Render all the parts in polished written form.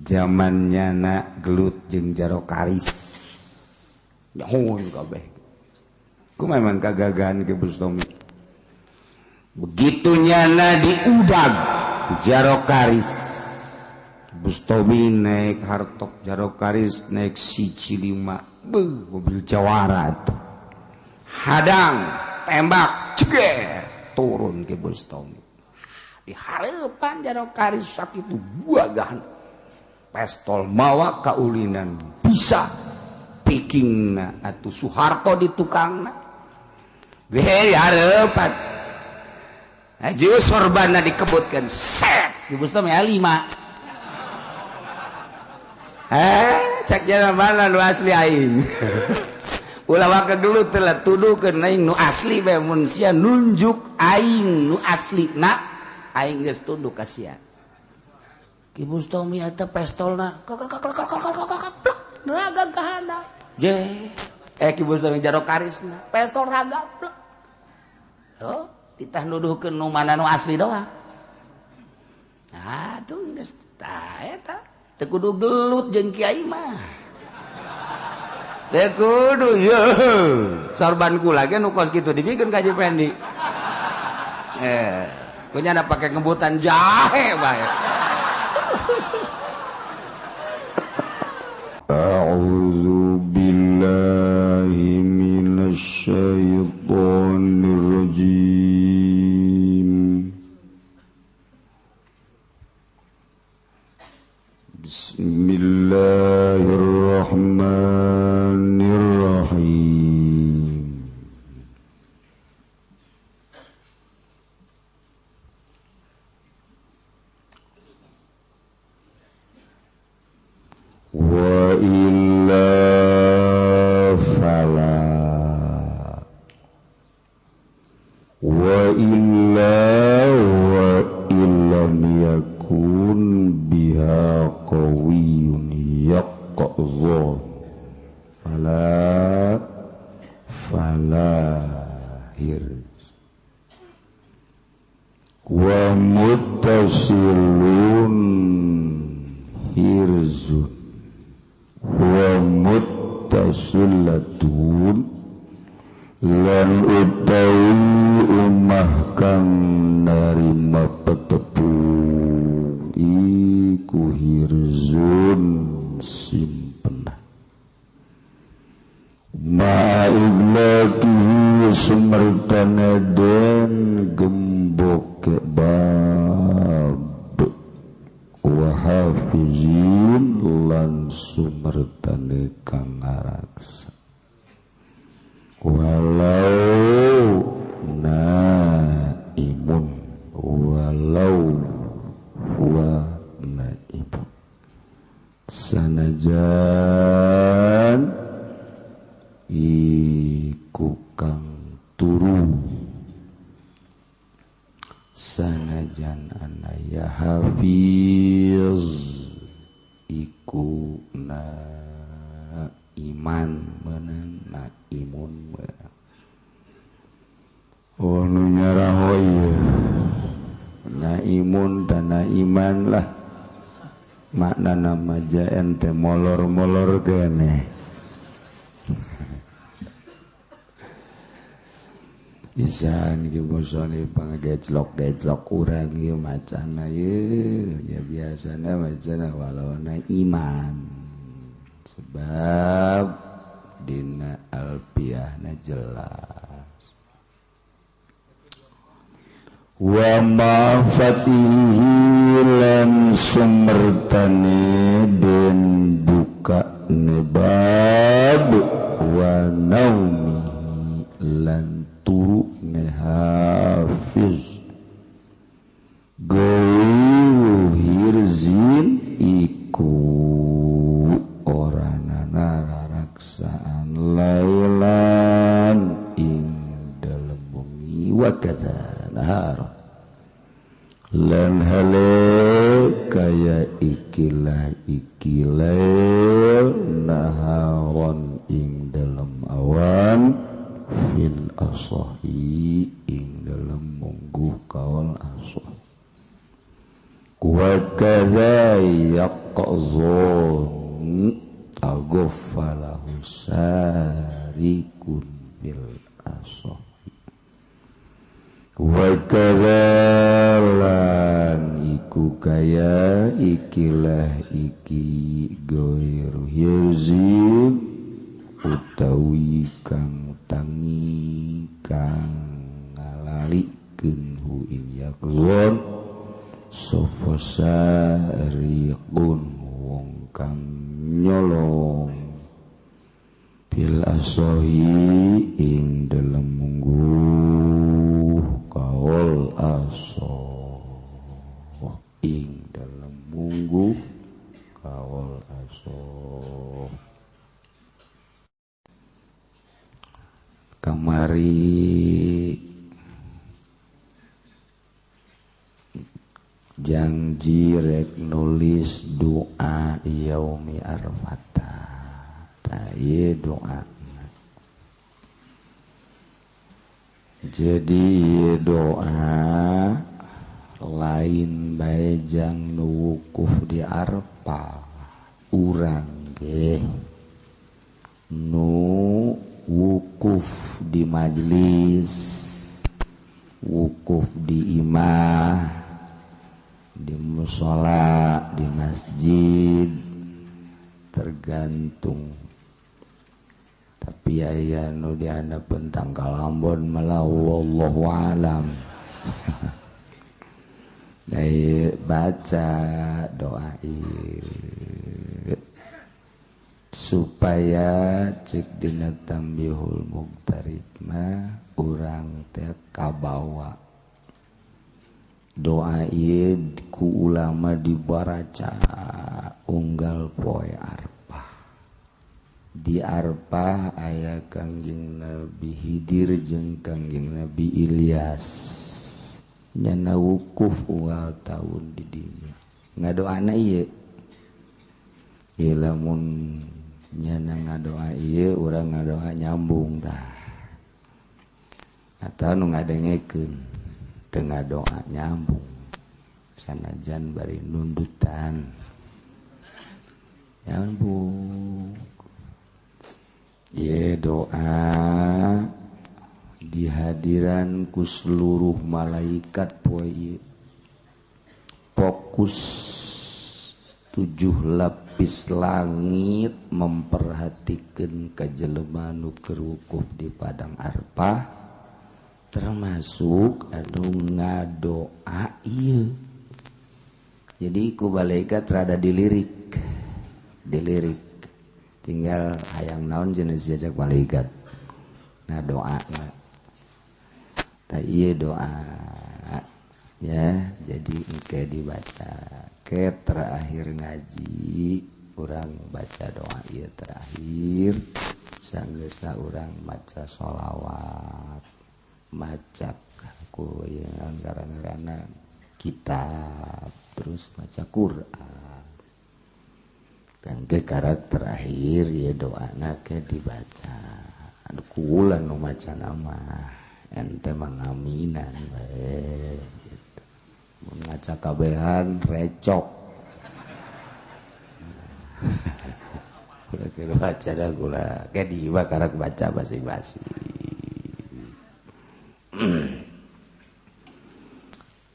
Zamannya na gelut jeung Jaro Karis. Nyahoun kabeh. Ku memang kagagahan Ki Bustomi. Begitu nyana diudag Jaro Karis. Bustomi naik hartop, Jaro Karis naik siji lima. Beuh, mobil jawara tuh. Hadang, tembak, ceger, turun Ki Bustomi. Di hareupan Jaro Karis sakitu buagahan. Pestol mawa kaulinan bisa pikingna atuh Soeharto di tukangna. Beh, di hareupan. Haji sorbanna dikebutkan set Ki Bustomi lima. Cek jalan mana nu asli aing. Ulah waka gelut telah tuduhkeun aing nu asli bae mun sia nunjuk aing nu asli na aing geus tunduk ka sia. Ki Bustomi eta pestolna plek raga ka handap. Je Ki Bustomi Jaro Karisna pestol raga plek. Oh, titah nuduhkeun nu mana nu asli doang. Nah, tuh geus tah eta teu kudu gelut jeung kiai mah. Teu kudu ye. Sorban kula ge nu kos kitu dibikeun ka Haji Pendi. Kunya ada pake ngebutan jahe bae. A'udzu billahi minasy syaithanir rajim. Bismillahirrahmanirrahim. Wa illa fala wa illa wa illam yakun biha qawiyyun yaqdha fala fala hirz wa muttasilun hirzun wa muttasilatun lan utawi umah kang narima petepung iku hirzun simpenan ma'idlakihi sumertane den gemboke bab wa hafizin lan sumertane kang ngaraksa walau naimun walau wa naimun sanajan iku kang turu sanajan anaya hafiz iku na iman menang naimun menang. Oh nu nyaraho ieu naimun dan naiman lah makna nama jaen teh molor-molor keneh. Pisan ki musone pangagejlok-gejlok urang ieu macana ieu ya biasana macana walona iman sebab dina alpiahna jelas wa ma fatihi lan sumertane den buka nebab wa naumi lan turu hafiz gairu hirzin iku oranana raraksaan lailan ing dalem wengi wa kadza nahar lan hale kaya ikilah iki lail naharon ing dalem awan fil asahi ing dalem mungguh kaul asah wa kadza yaq yaqzun aghfalahu sarikun bil asah wa kadzalan iku kaya ikilah iki goiru hirzib utawi kang tangi kang ngalalikeun hu ing yaqzon sapa sariqun wong kang nyolong bil asohi ing dalem mungguh kaul asoh ing dalem mungguh kaul asoh. Kamari janji rek nulis doa yaumi arfata. Tah ieu doa. Jadi doa lain bae jang nu wukuf di Arfah urang ge nu wukuf di majelis, wukuf di imah, di mushola, di masjid, tergantung. Tapi aya nu dihandapeun tangkal ambon malah wallahu alam. Dari baca doa ieu supaya cek dina tambihul mugtarid mah urang teh kabawa. Doa ieu ku ulama dibaraca unggal poe Arfah. Di Arfah aya Kangjeng Nabi Khidir jeung Kangjeng Nabi Ilyas. Nyana wukuf unggal taun di dinya. Ngadoana ieu. Ieu lamun nyana ngadoa ieu urang ngadoa nyambung tah. Atau nu ngadengekeun teu ngadoa nyambung. Sanajan bari nundutan. Nyambung. Ieu doa dihadiran ku seluruh malaikat poe ieu. Fokus 7 lapis langit memperhatikan ka jelema nu keur wukuf di padang Arfah, termasuk anu ngadoa ieu. Jadi ku malaikat rada dilirik, dilirik. Tinggal hayang naon jenis jajak malaikat. Nah doa tah ieu doa ya, jadi engke dibaca ke terakhir ngaji urang baca doa ieu terakhir sanggeusna urang maca sholawat, maca ku yang ngaran-ngaranna kitab, terus maca Quran. Dan ke karak terakhir ya doana ke dibaca. Aduh kuulan nu maca nama ente mangaminan bae gitu. Mun maca kabehan recok. Kula kira baca dah kula. Ke diwa karak baca masing-masing.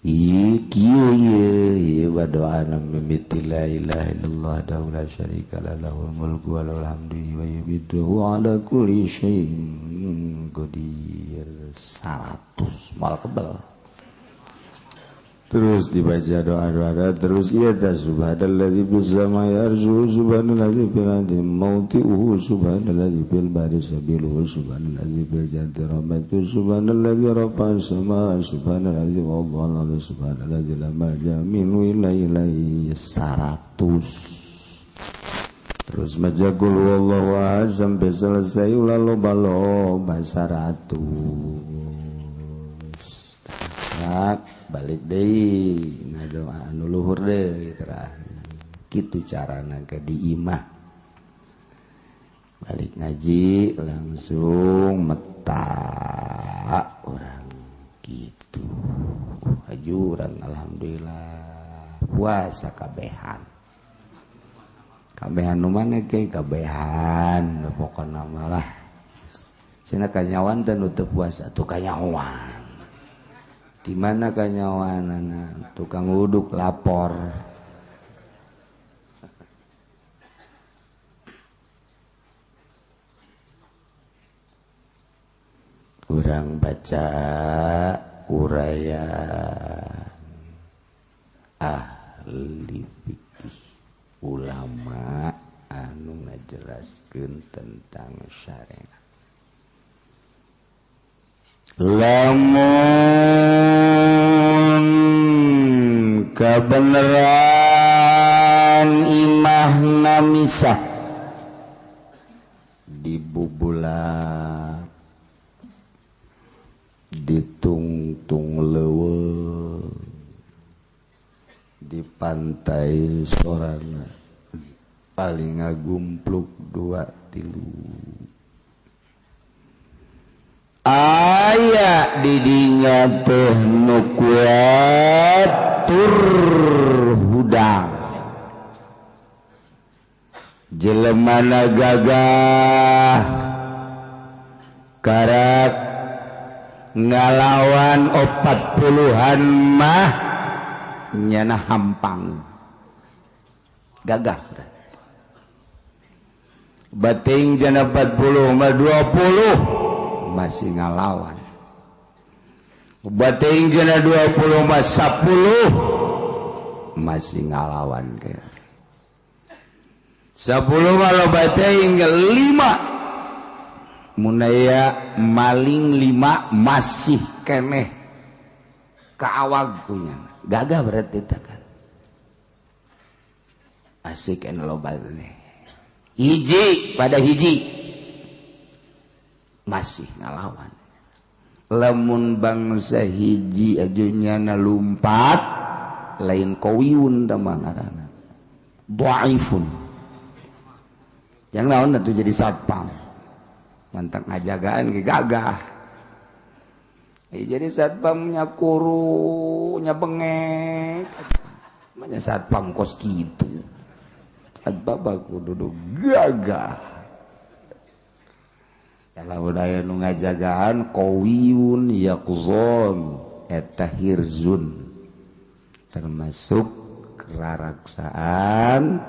Ieu kieu ieu ieu doana mimiti la ilaha illallah wa la syarika la lahul mulku wa lahul hamdu wa yumiitu ala kulli syai'in qadir. 100 mal kebel. Terus dibaca doa-doa terus ya ta subhanalladzi fis samai arsyu subhanalladzi fil ardi mawti'uhu subhanalladzi fil bahri sabiluhu subhanalladzi fil jannati rahmatuhu subhanalladzi rafa'a as-samaa subhanalladzi wadda'a al-ardha subhanalladzi la malja'a minhu illa ilaihi. 100. Terus maca qul huwallahu ahad sampai selesai ulah loba-loba 100. Tak balik deui ngadoa anu luhur deui terakhir. Kitu carana ke di imah. Balik ngaji langsung meta orang gitu. Hajuran alhamdulillah puasa kabehan. Kabehan nu mana ke kabehan pokona malah cenah kanyawan teh nu teu puasa tuh kanyawan. Di mana kanyawanana? Tukang uduk lapor. Urang baca uraian ahli fikih ulama anu ngajelaskeun tentang syariat. Lamun kebenaran imahna misah dibubulak ditungtung leuweung di pantai sorana paling ngagumpluk 2 3 aya didinya teh nu kuat tur hudang jelemana gagah karak ngalawan 40-an mah nyana hampang gagah bating jana 40 mah 20 masih ngalawan bating jana 20 mah 10 masih ngalawan ke 10 mah loba teuing 5 munaya maling 5 masih keneh kaawag punya gagah berarti kan asik anu loba teh hiji pada hiji masih ngalawan lamun bangsa hiji ajunyana lumpat lain qawiun tah ngaranna dhaifun yang naon atuh jadi satpam mantap ngajagaan ge gagah jadi satpamnya kuru nya bengek manya satpam kos kitu satpam aku duduk gagah kalau budaya nu ngajagaan qawiyun yaqzon eta hirzun termasuk raraksaan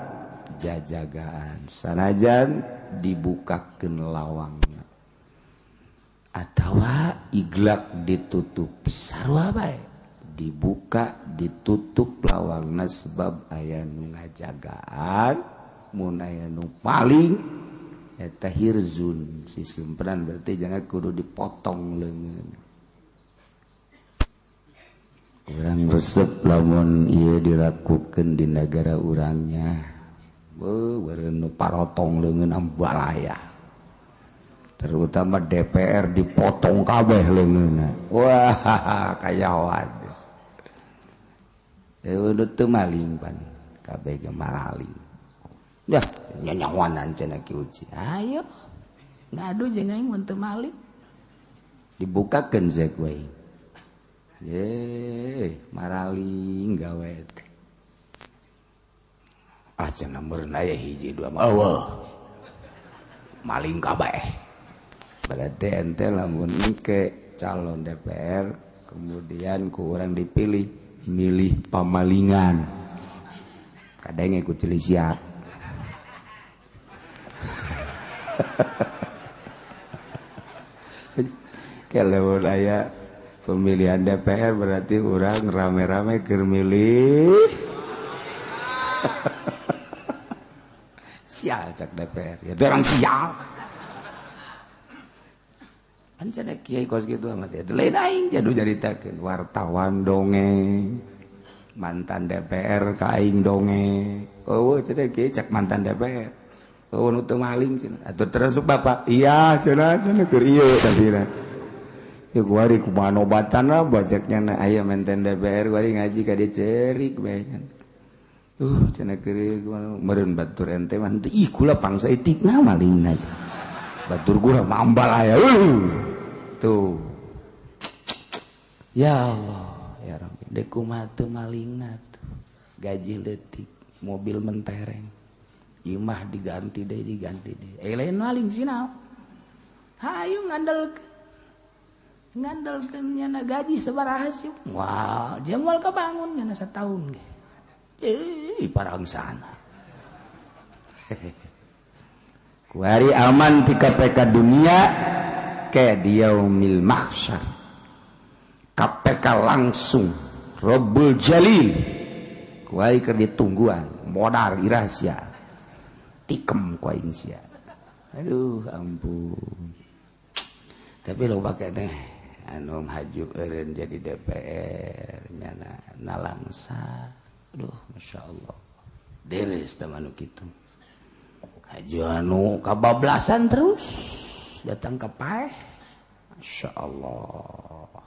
jajagaan sanajan dibukakeun lawangna atawa iglak ditutup sarua bae dibuka ditutup lawangna sebab aya nu ngajagaan mun aya nu paling eta hirzun si simpenan berarti jangan kudu dipotong leungeun. Urang resep lamun ieu dilakukeun di negara urangnya beuh beureun nu parotong leungeun ambalaya terutama DPR dipotong kabeh leungeunna wah kayawan eueuh teu maling pan kabeh ge maraling. Dah nyanyawanan cenah Ki Uci. Ayo ngadu jeung aing mun teu maling. Dibukakeun zeuk we. Ye, maraling gawe teh. Ah cenah meureun aya hiji dua mah eueuh. Maling kabeh. Berarti ente lamun engke calon DPR kemudian ku urang dipilih milih pamalingan. Kadang ikut celisia. Kalau aya pemilihan DPR berarti orang rame-rame keur milih sial cak DPR ya orang sial kan cenah kiai kos kitu amat ya lain aing jadu nyaritakeun wartawan dongeng mantan DPR ka aing dongeng eueuh cenah kiai cak mantan DPR eueuh nu teu maling cenah atuh terus bapak iya cenah cenah keur ieu tadina ya kuari kumaha obatana bajaknya na aya menten DPR kuari ngaji ka dieu cerik bae cenah keur kumaha meureun batur ente mah ih kula pangsa etikna malingna batur gura mambal aya tuh ya Allah ya Rabbi dek kumaha teu malingna tuh gaji leutik mobil mentereng Imah diganti deui diganti deui. Lain maling sina. Hayu ngandalkeun nyana gaji sabaraha sih. Wah, dia moal kabangun nyana satahun ge. Parangsana. Kuari aman ti KPK dunia ke diaumil mahsyar. KPK langsung Rabbul Jalil. Kuari keur ditungguan, modar irasia. Tikem ku aing sia. Aduh, ampun. Tapi loba keneh anu haju eureun jadi DPR nyana nalangsa. Aduh, masyaallah. Deres teh anu kitu. Haju anu kabablasan terus datang ke paeh. Masyaallah.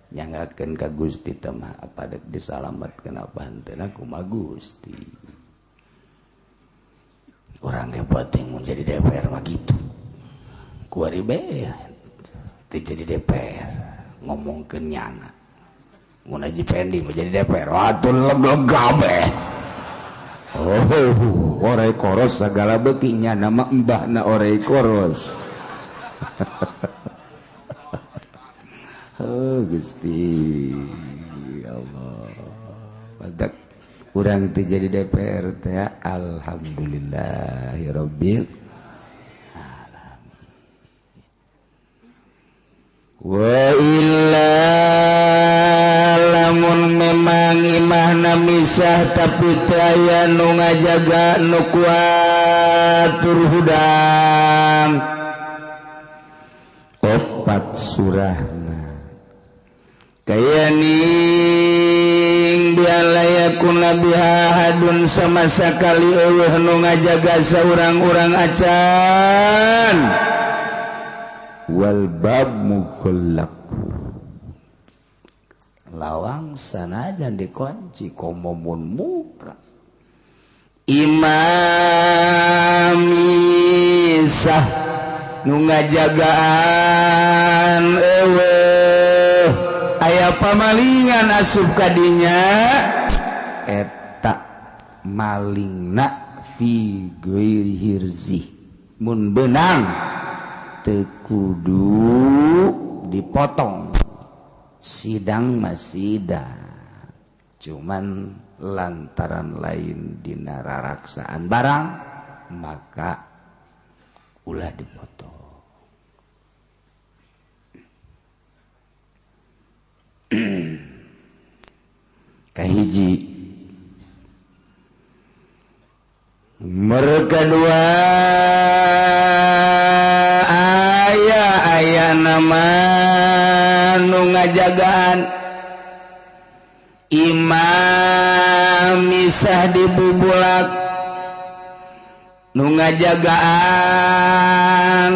Nyanggakeun ka Gusti teh mah apa dek disalametkeun apa henteu kumaha Gusti. Orang hebat yang mau jadi DPR mah gitu. Kuari bae teu jadi DPR ngomongkeun nyana. Mun Haji Pendi mau jadi DPR, atuh leg-leg kabeh. Oh, orai koros segala beuki nyana mah embahna orai koros. Oh Gusti Allah. Badak urang teu jadi DPR teh alhamdulillahirabbil alamin. Wa illa lamun memang imahna misah tapi teu aya nu ngajaga nu kuat tur hudang. Opat surahna kaya ning bialayakun biha hadun sama sakali eueuh nu ngajaga saurang-urang acan wal bab mughallaku lawang sanajan dikunci komo mun muka imam misah nu ngajagaan eueuh aya pamalingan asup kadinya eta malingna fi ghairi hirzi mun beunang teu kudu dipotong sidang masih sidang cuman lantaran lain dina raraksaan barang maka ulah dipotong. Kahiji mereka dua aya nama nu ngajagaan imam misah dibubulak nu ngajagaan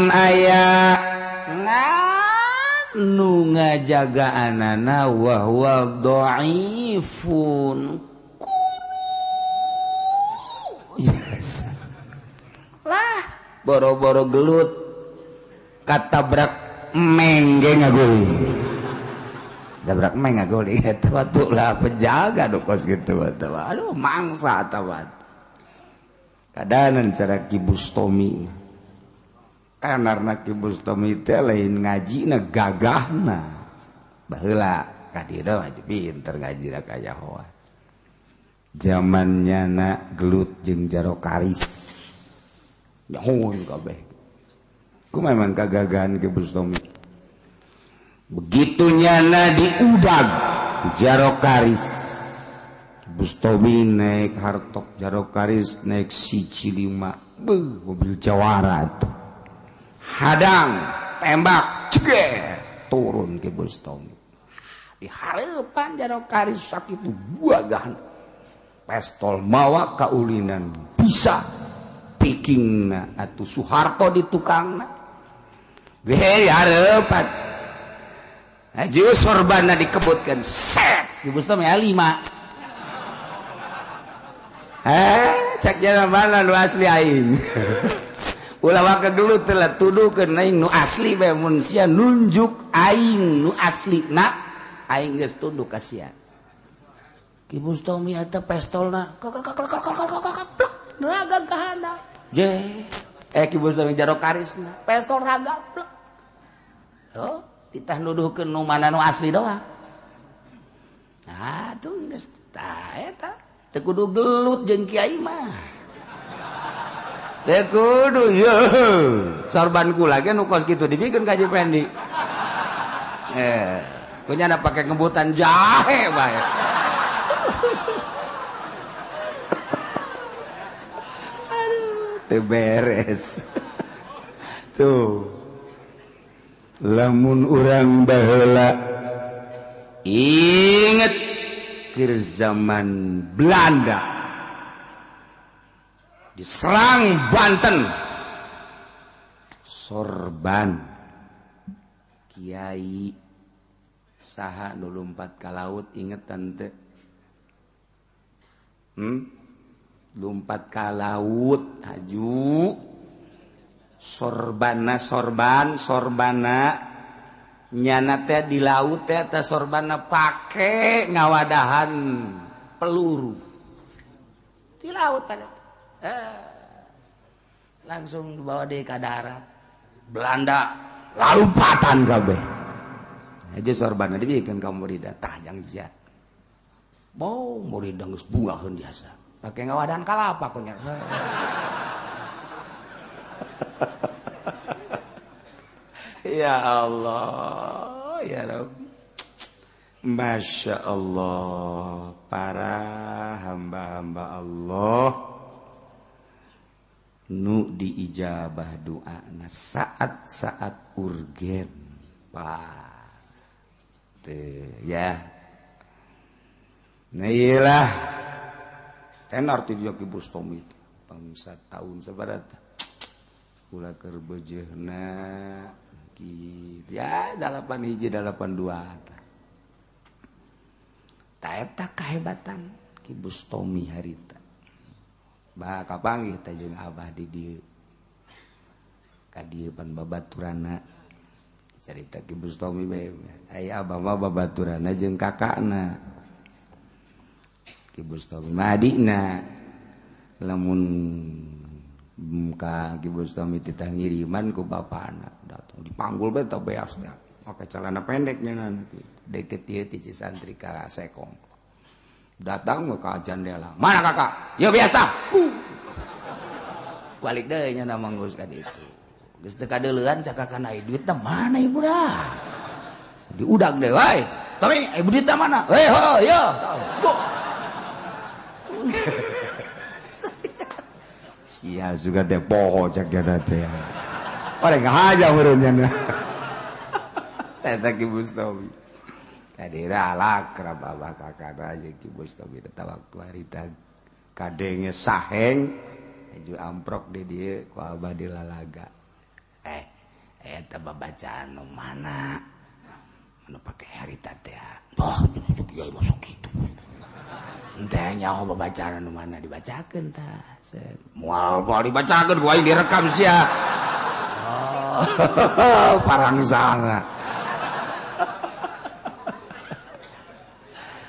aya nu ngajagaanana wa huwa dhaifun yes. Lah boro-boro gelut katabrak mengge ngaguli tabrak meng ngaguli eta batu lah penjaga nu kos kitu batu aduh mangsa eta batu kadanan cara Ki Bustomi karena Ki Bustomi teh lain ngajina gagahna baheula ka dieu mah pinter ngajina kayahoan zamannya na gelut jeung Jaro Karis nyahoan kabeh ku memang kagagahan Ki Bustomi begitu nyana diudag Jaro Karis Bustomi naik hartop Jaro Karis naik siji lima beuh mobil jawara tuh hadang tembak ceger turun Ki Bustomi di hareupan Jaro Karis sakitu buagahan pestol mawa kaulinan bisa pikingna atuh Soeharto di tukangna beh hareupan haji sorbanna dikebutkeun set Ki Bustomi lima cek jalan mana nu asli aing ulah waka gelut telah tuduhkeun aing nu asli bae mun sia nunjuk aing nu asli na aing geus tunduk ka sia Ki Bustomi eta pestolna Raga ka handap. Je, Ki Bustami jaro karisna, pistol raga plek. Oh, titah nuduhkeun nu mana nu asli doang. Nah, tuh geus tah eta. Teu kudu gelut jeung kiai mah. Teu kudu ye. Sorban kula ge nu kos kitu dibikeun ka Haji Pendi. Punya ada pakai ngebutan jahe bae. Aduh, teu beres. Tuh. Lamun urang baheula inget keur zaman Belanda diserang Banten, sorban kiai saha nu lumpat ka laut inget tante? Lumpat ka laut haju sorbana sorban sorbana nyana teh di laut teh teh sorbana pake ngawadahan peluru di laut pada langsung dibawa deh ke darat Belanda lalumpatan kabeh aja sorbana dibikeun ka murida tah jang sia bau murida geus bungaheun biasa pake ngawadahan kalapa kunya. Ya Allah, ya Rabbi. Masya Allah, para hamba-hamba Allah nu diijabah doana saat-saat urgen. Wah, tuh ya. Nah iyalah, tenar ti dia Ki Bustami bangsa tahun sabaraha kula keur beujeuna gitu ya 8 hiji 8 dua ta eta kahebatan Ki Bustami harita bah kapanggih teh jeung abah di dieu ka dieu pan babaturana carita Ki Bustami bae aya abah mah babaturana jeung kakakna Ki Bustami mah adikna lamun muka Ki Bustami titah ngiriman ku bapana datang dipanggul bae teh beas teh make celana pendeknya nanti deket ieu ti Cisantri ka Sekong datang ka jandela mana kakak ya biasa balik deui nya mah geus ka ditu geus teu kadeuleuan cakakan ai duitna mana ibu dah diudag deui wae tapi ibu duitna mana hei ho yo sia juga teh poho cak jana teh. Orang ngahaja meureun nya. Eta Ki Bustami. Kadira alakrab abah kakana aja Ki Bustami teh waktu harita kadenge saheng aju amprok di dieu ku abah dilalaga. Eta babacaan nu mana? Anu pake harita teh. Wah, jeung kiai masuk kitu. Enteh nyaho babacaan nu mana dibacakeun tah. Moal moal dibacakeun ku aing direkam sia. Oh, parangsana.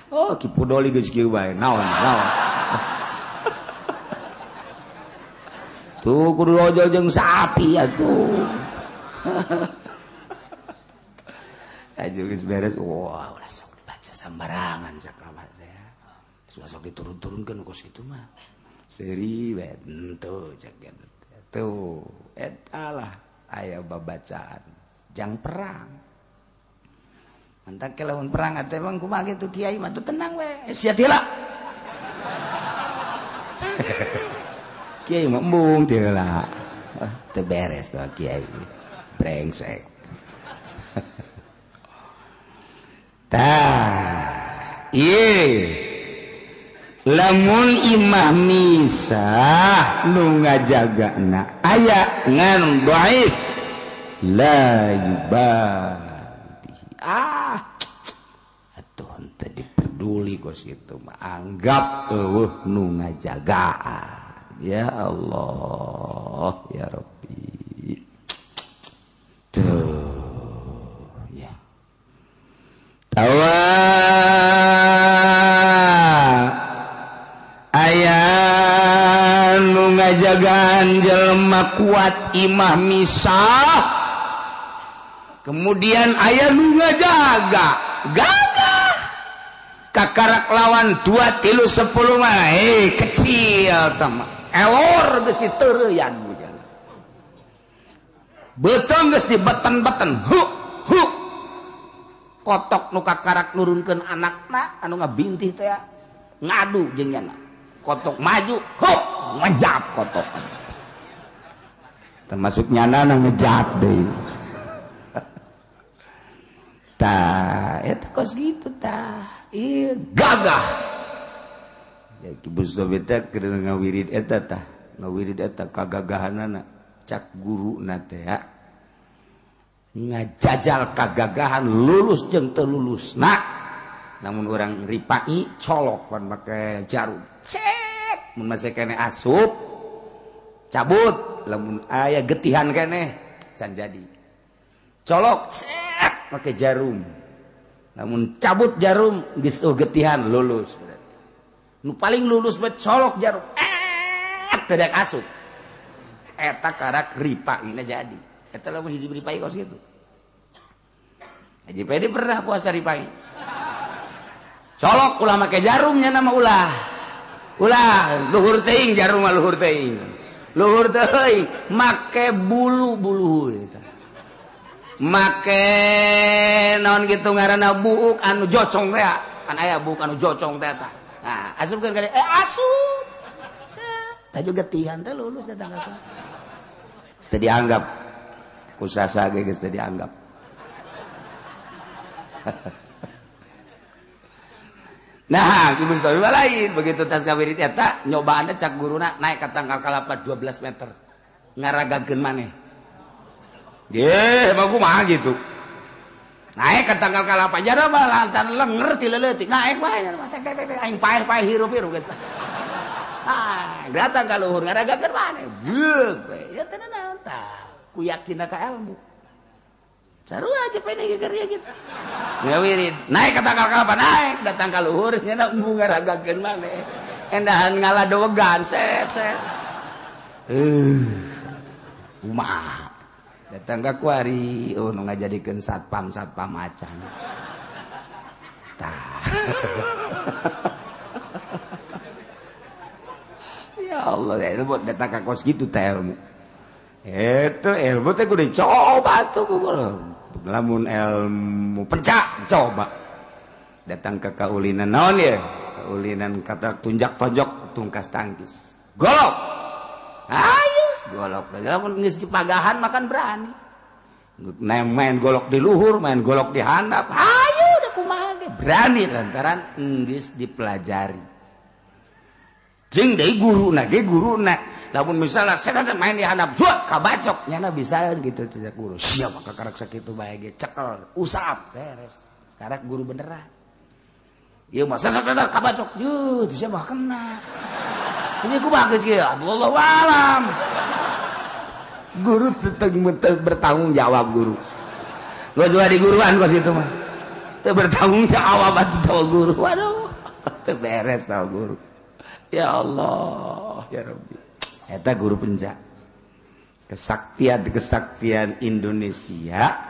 Oh, Ki Pudoli geus kieu bae. Naon, naon. Tuh kudu ojol jeung sapi atuh. Aju geus beres. Wah, ulah sok dibaca sambarangan cak abah teh. Sok diturun-turunkeun kos kitu mah. Seri bae henteu cak tuh eta lah aya babacaan jang perang. Mantak lamun perang atuh emang kumaha kitu kiai mah tuh tenang we. Sia teh heula. Kiai mah embung teh heula. Teu beres tuh kiai. Brengsek. Tah, ieu lamun imah misah nu ngajagana aya ngan dhaif la yubah ah atuh henteu diperduli kos kitu mah anggap eueuh nu ngajagaan. Ya Allah ya Rabbi. Tuh ya tawa aya nu ngajagaan jelema kuat imah misah, kemudian aya nu ngajaga gagah kakarak lawan 2 3 10 mah kecil tama elor geus diteureuyan beuteung geus dibeten-beten hu hu kotok nu kakarak nurunkeun anakna anu ngabintih teh ngadu jeung nyana kotok maju hup ngejap kotok termasuk nyana na ngejap deui tah eta kos gitu tah ieu gagah ya Ki Bustomi teh keur ngawirid eta tah ngawirid eta kagagahanana cak guruna teh ngajajal kagagahan lulus jeung teu lulusna namun orang ripai colok pan make jarum cek mun masih kene asup cabut lamun aya getihan kene can jadi colok cek make jarum namun cabut jarum geus getihan lulus berarti nu paling lulus bet colok jarum teu daek asup eta karak ripaina jadi eta lamun hiji ripai kos kitu. Haji Pedi pernah puasa ripai. Colok ulah make jarumnya nama ulah. Ulah luhur teuing jarum mah luhur teuing. Luhur teuing make bulu-bulu eta. Make naon kitu ngaranna buuk anu jocong teh. Kan aya buuk anu jocong teh tah. Nah, asupkeun ka asup. Tah juga getihan teh lulus eta tangga. Geus dianggap kusasa ge geus teu dianggap. Nah, Ki Bustomi lain begitu tas ngawirid eta nyobaanna cak guruna naik ka tangkal kalapa 12 meter. Ngaragakeun maneh. Geh, mah kumaha gitu. Naik ka tangkal kalapa jara mah lantan lenger ti leutik naik bae tek tek tek aing paeh-paeh hirup-hirup geus. Ah, datang ka luhur ngaragakeun maneh. Geuk we. Ya teu naon tah. Ku yakin ka ilmu. Sarua aja pene geus gitu. Ngawirid naik ka tangkal kalapa naik datang ka luhur nya embung ngaragakeun maneh. Endahan ngaladowegan set set. Kumaha datang ka kuari oh nu ngajadikeun satpam satpam acan. Tah. Ya Allah, ilmu datang ka kos kitu teh ilmu. Itu ilmu teh kudu dicoba tuh kudu. Lamun ilmu pencak coba. Datang ke kaulinan naon ya? Kaulinan kata tunjak tonjok tungkas tangkis. Golok. Ayo golok. Lamun geus dipagahan makan berani. Main golok di luhur, main golok di handap. Ayo udah kumaha ge berani lantaran geus dipelajari. Jeung deui guruna ge guruna. Lamun misalnya saya main di handap, buat kabacok nyana bisa gitu tidak guru. Siapa kakarak sakitu bae ge cekel, usap beres. Karak guru beneran. Ieu mah saya kabacok, yeuh teu siapa kena. Jadi kumaha geus kieu? Allahu alam. Guru tetep bertanggung jawab guru. Gua juga di guruan kos itu mah. Teu bertanggung jawab atuh tau guru. Waduh, teu beres tau guru. Ya Allah, ya Rabbi. Eta guru pencak. Kesaktian-kesaktian Indonesia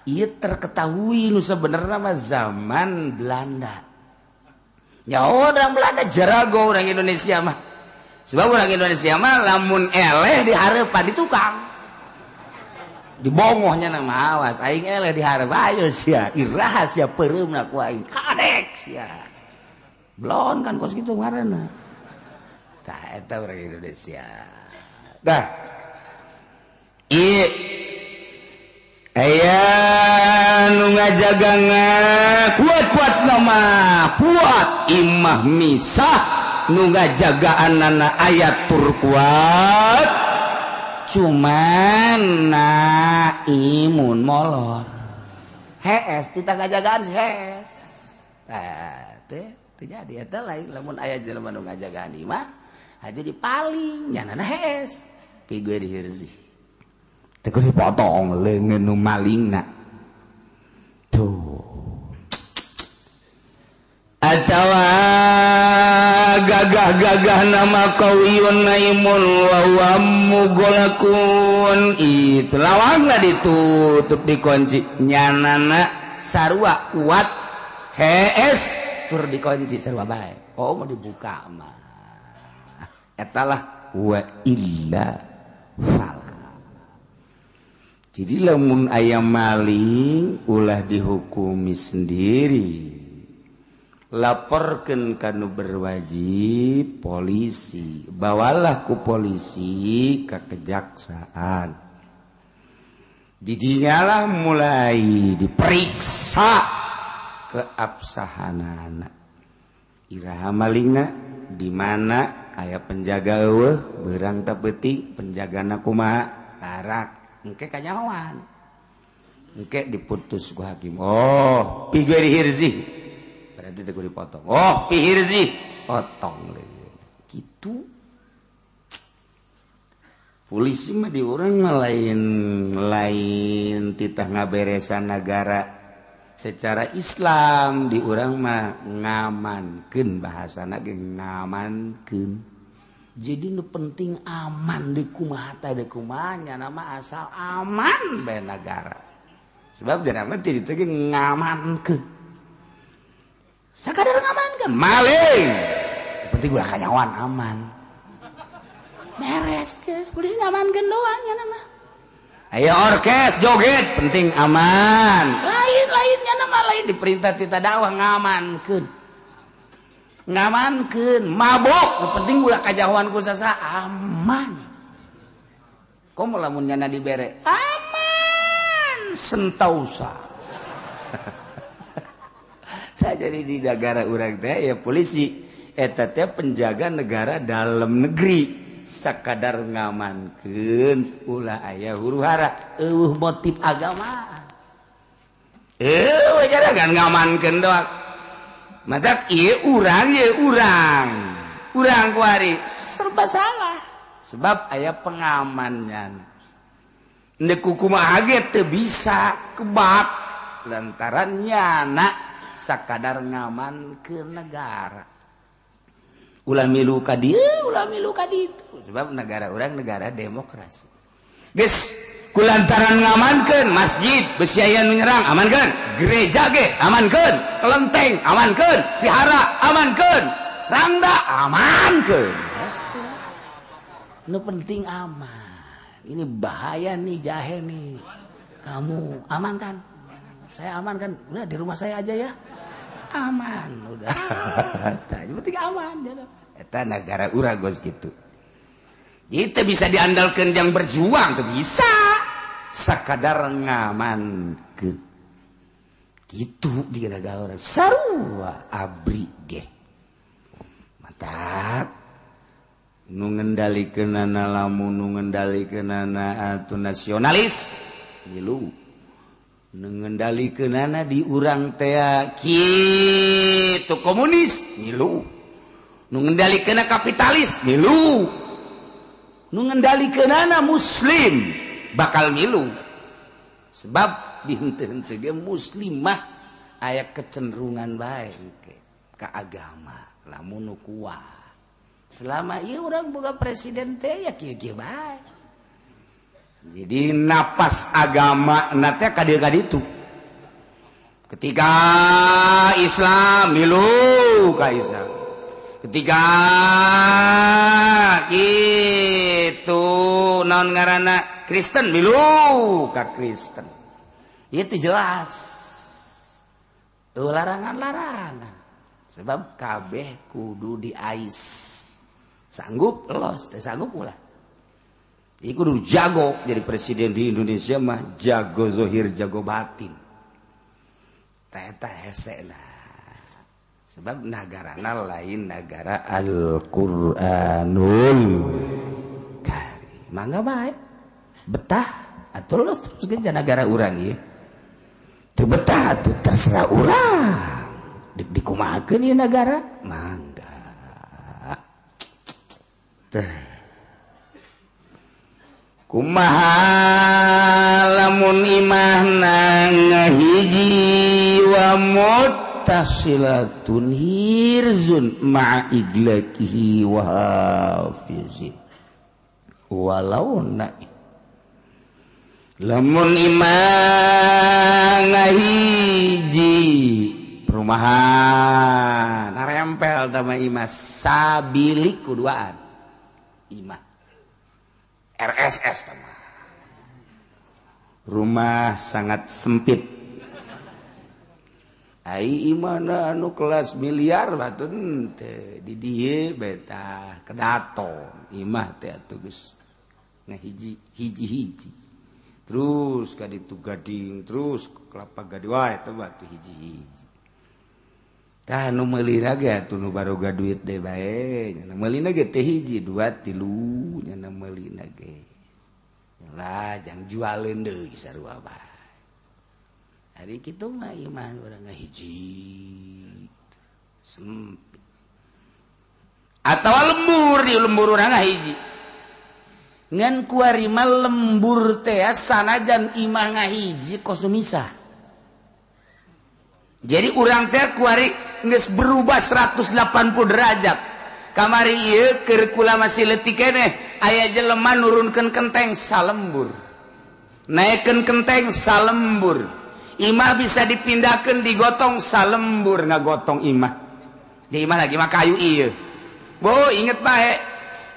ieu terketahui nu sebenarnya mah zaman Belanda. Ya orang Belanda jarago orang Indonesia mah. Sebab orang Indonesia mah lamun eleh dihareupan di tukang. Dibongohnya nama awas aing eleh dihareup ayo sia iraha sia peureumna ku aing kadek sia. Blon kan kos kitu ngaranna. Tah eta orang Indonesia. Tah. Ieu aya nu ngajagangan kuat-kuat nama kuat imah misah nu ngajagaanana ayat tur kuat cuman na imun molor hees tita ngajagaan hees tah teh teu jadi eta lain lamun aya jelema nu ngajagaan imah aja dipaling nyanana hees pigue dihirzi teh kudu dipotong leungeun nu malingna tuh atawa gagah-gagah nama qawiyun naimun wa huwa mughlaqun. Itu lawangna ditutup dikunci, nyanana sarua kuat hees tur dikunci sarua bae. Kok mau dibuka mah etalah wa illa fala. Jadi lamun aya maling ulah dihukumi sendiri, laporkan kanu berwajib polisi, bawalah ku polisi ke kejaksaan. Didinyalah mulai diperiksa keabsahanana. Iraha malingna di mana aya penjaga eueuh beurang teu peuting, penjagana kumaha tarak engke kanyahoan. Engke diputus ku hakim. Oh, pigeri hirzi. Berarti teu kudu dipotong. Oh, pihirzi potong gitu. Polisi mah di urang mah lain titah ngaberesan negara secara Islam, di urang mah ngamankeun, bahasana ge ngamankeun. Jadi nu penting aman di kumaha teh di kumaha nama asal aman bae negara. Sebab dina mah ti ditu ge ngamankeun. Sakadar ngamankeun maling. Penting ulah kanyawan aman. Beres guys, polisi ngamankeun doang nya nama. Ayo orkes joget penting aman. Lain-lainnya nama lain diperintah tita dakwah ngamankeun. Ngamankeun mabok nu penting ulah kajahoan ku sasa aman. Komo lamun nyana dibere aman sentausa. Saya jadi di negara urang teh ya polisi eta teh penjaga negara dalam negeri. Sakadar ngamankeun ulah aya huru hara eueuh motif agama. Eueuh kan ngamankeun doang. Matak ieu urang ieu urang. Urang kuari serba salah. Sebab aya pengamannya. Ndek kumaha ge teu bisa kebak lantaran nyana sakadar ngamankeun negara. Ulah milu ka dieu, ulah milu ka ditu. Sebab negara urang negara demokrasi. Geus kulantaran ngamankeun masjid besi aya nu nyerang amankeun, gereja ge amankeun, kelenteng amankeun, vihara amankeun, rangda amankeun. Nu penting aman. Ini bahaya nih jahe nih. Kamu aman kan? Saya aman kan? Udah di rumah saya aja ya. Aman udah. Tah penting aman ya. Eta negara urang geus kitu. Itu bisa diandalkan yang berjuang tuh bisa. Sakadar ngamankeun. Kitu di negara urang sarua abri ge. Mantap. Nu ngendalikeunana lamun nu ngendalikeunana atuh nasionalis milu. Nu ngendalikeunana di urang teh kitu komunis milu. Nu ngendalikeunana kapitalis milu. Nu ngendalikeunana muslim bakal milu. Sebab di henteu-henteu ge muslimah aya kecenderungan bae ke agama lamun nu kuat. Selama ieu urang boga presiden teh ya kieu-kieu bae. Jadi napas agama na teh ka dieu ka ditu. Ketika Islam milu ka Islam. Ketika itu naon ngaranna Kristen milu ka Kristen. Itu jelas. Larangan-larangan. Sebab kabeh kudu diais. Sanggup los, teh sanggup ulah. Iku kudu jago jadi presiden di Indonesia mah jago zohir jago batin. Teh eta hese lah. Sebab nagarana lain negara Al-Qur'anul Karim. Mangga bae. Betah atuh los terus ge negara urang ieu. Teu betah atuh terserah urang. Dek dikumahakeun ieu nagara? Mangga. Teh. Kumaha lamun imahna ngahiji wa mut muttasilatun hirzun ma'a iglakihi wa hafizin walau na lamun imah ngahiji perumahan narempel sama imah sabilik kuduaan imah RSS sama rumah sangat sempit. Ai imana anu kelas miliar batun teh di dieu beta kedaton imah teh atuh geus ngahiji hiji-hiji terus ka ditu gading terus kelapa gading wae teh batu hiji-hiji. Tah nu meulina ge atuh nu baroga duit deui bae nya meulina ge teh hiji dua tilu nya meulina ge lah jang jualeun deui sarua bae. Ari kitu mah imah urang ngahiji sempit atawa lembur di lembur urang ngahiji ngan kuari mah lembur teh sanajan imah ngahiji kos nu misah. Jadi urang teh kuari geus berubah 180 derajat. Kamari ieu keur kula masih leutik keneh aya jelema nurunkeun kenteng salembur, naekkeun kenteng salembur, imah bisa dipindahkeun digotong salembur ngagotong imah. Di imah lagi mah kayu ieu. Bo inget bae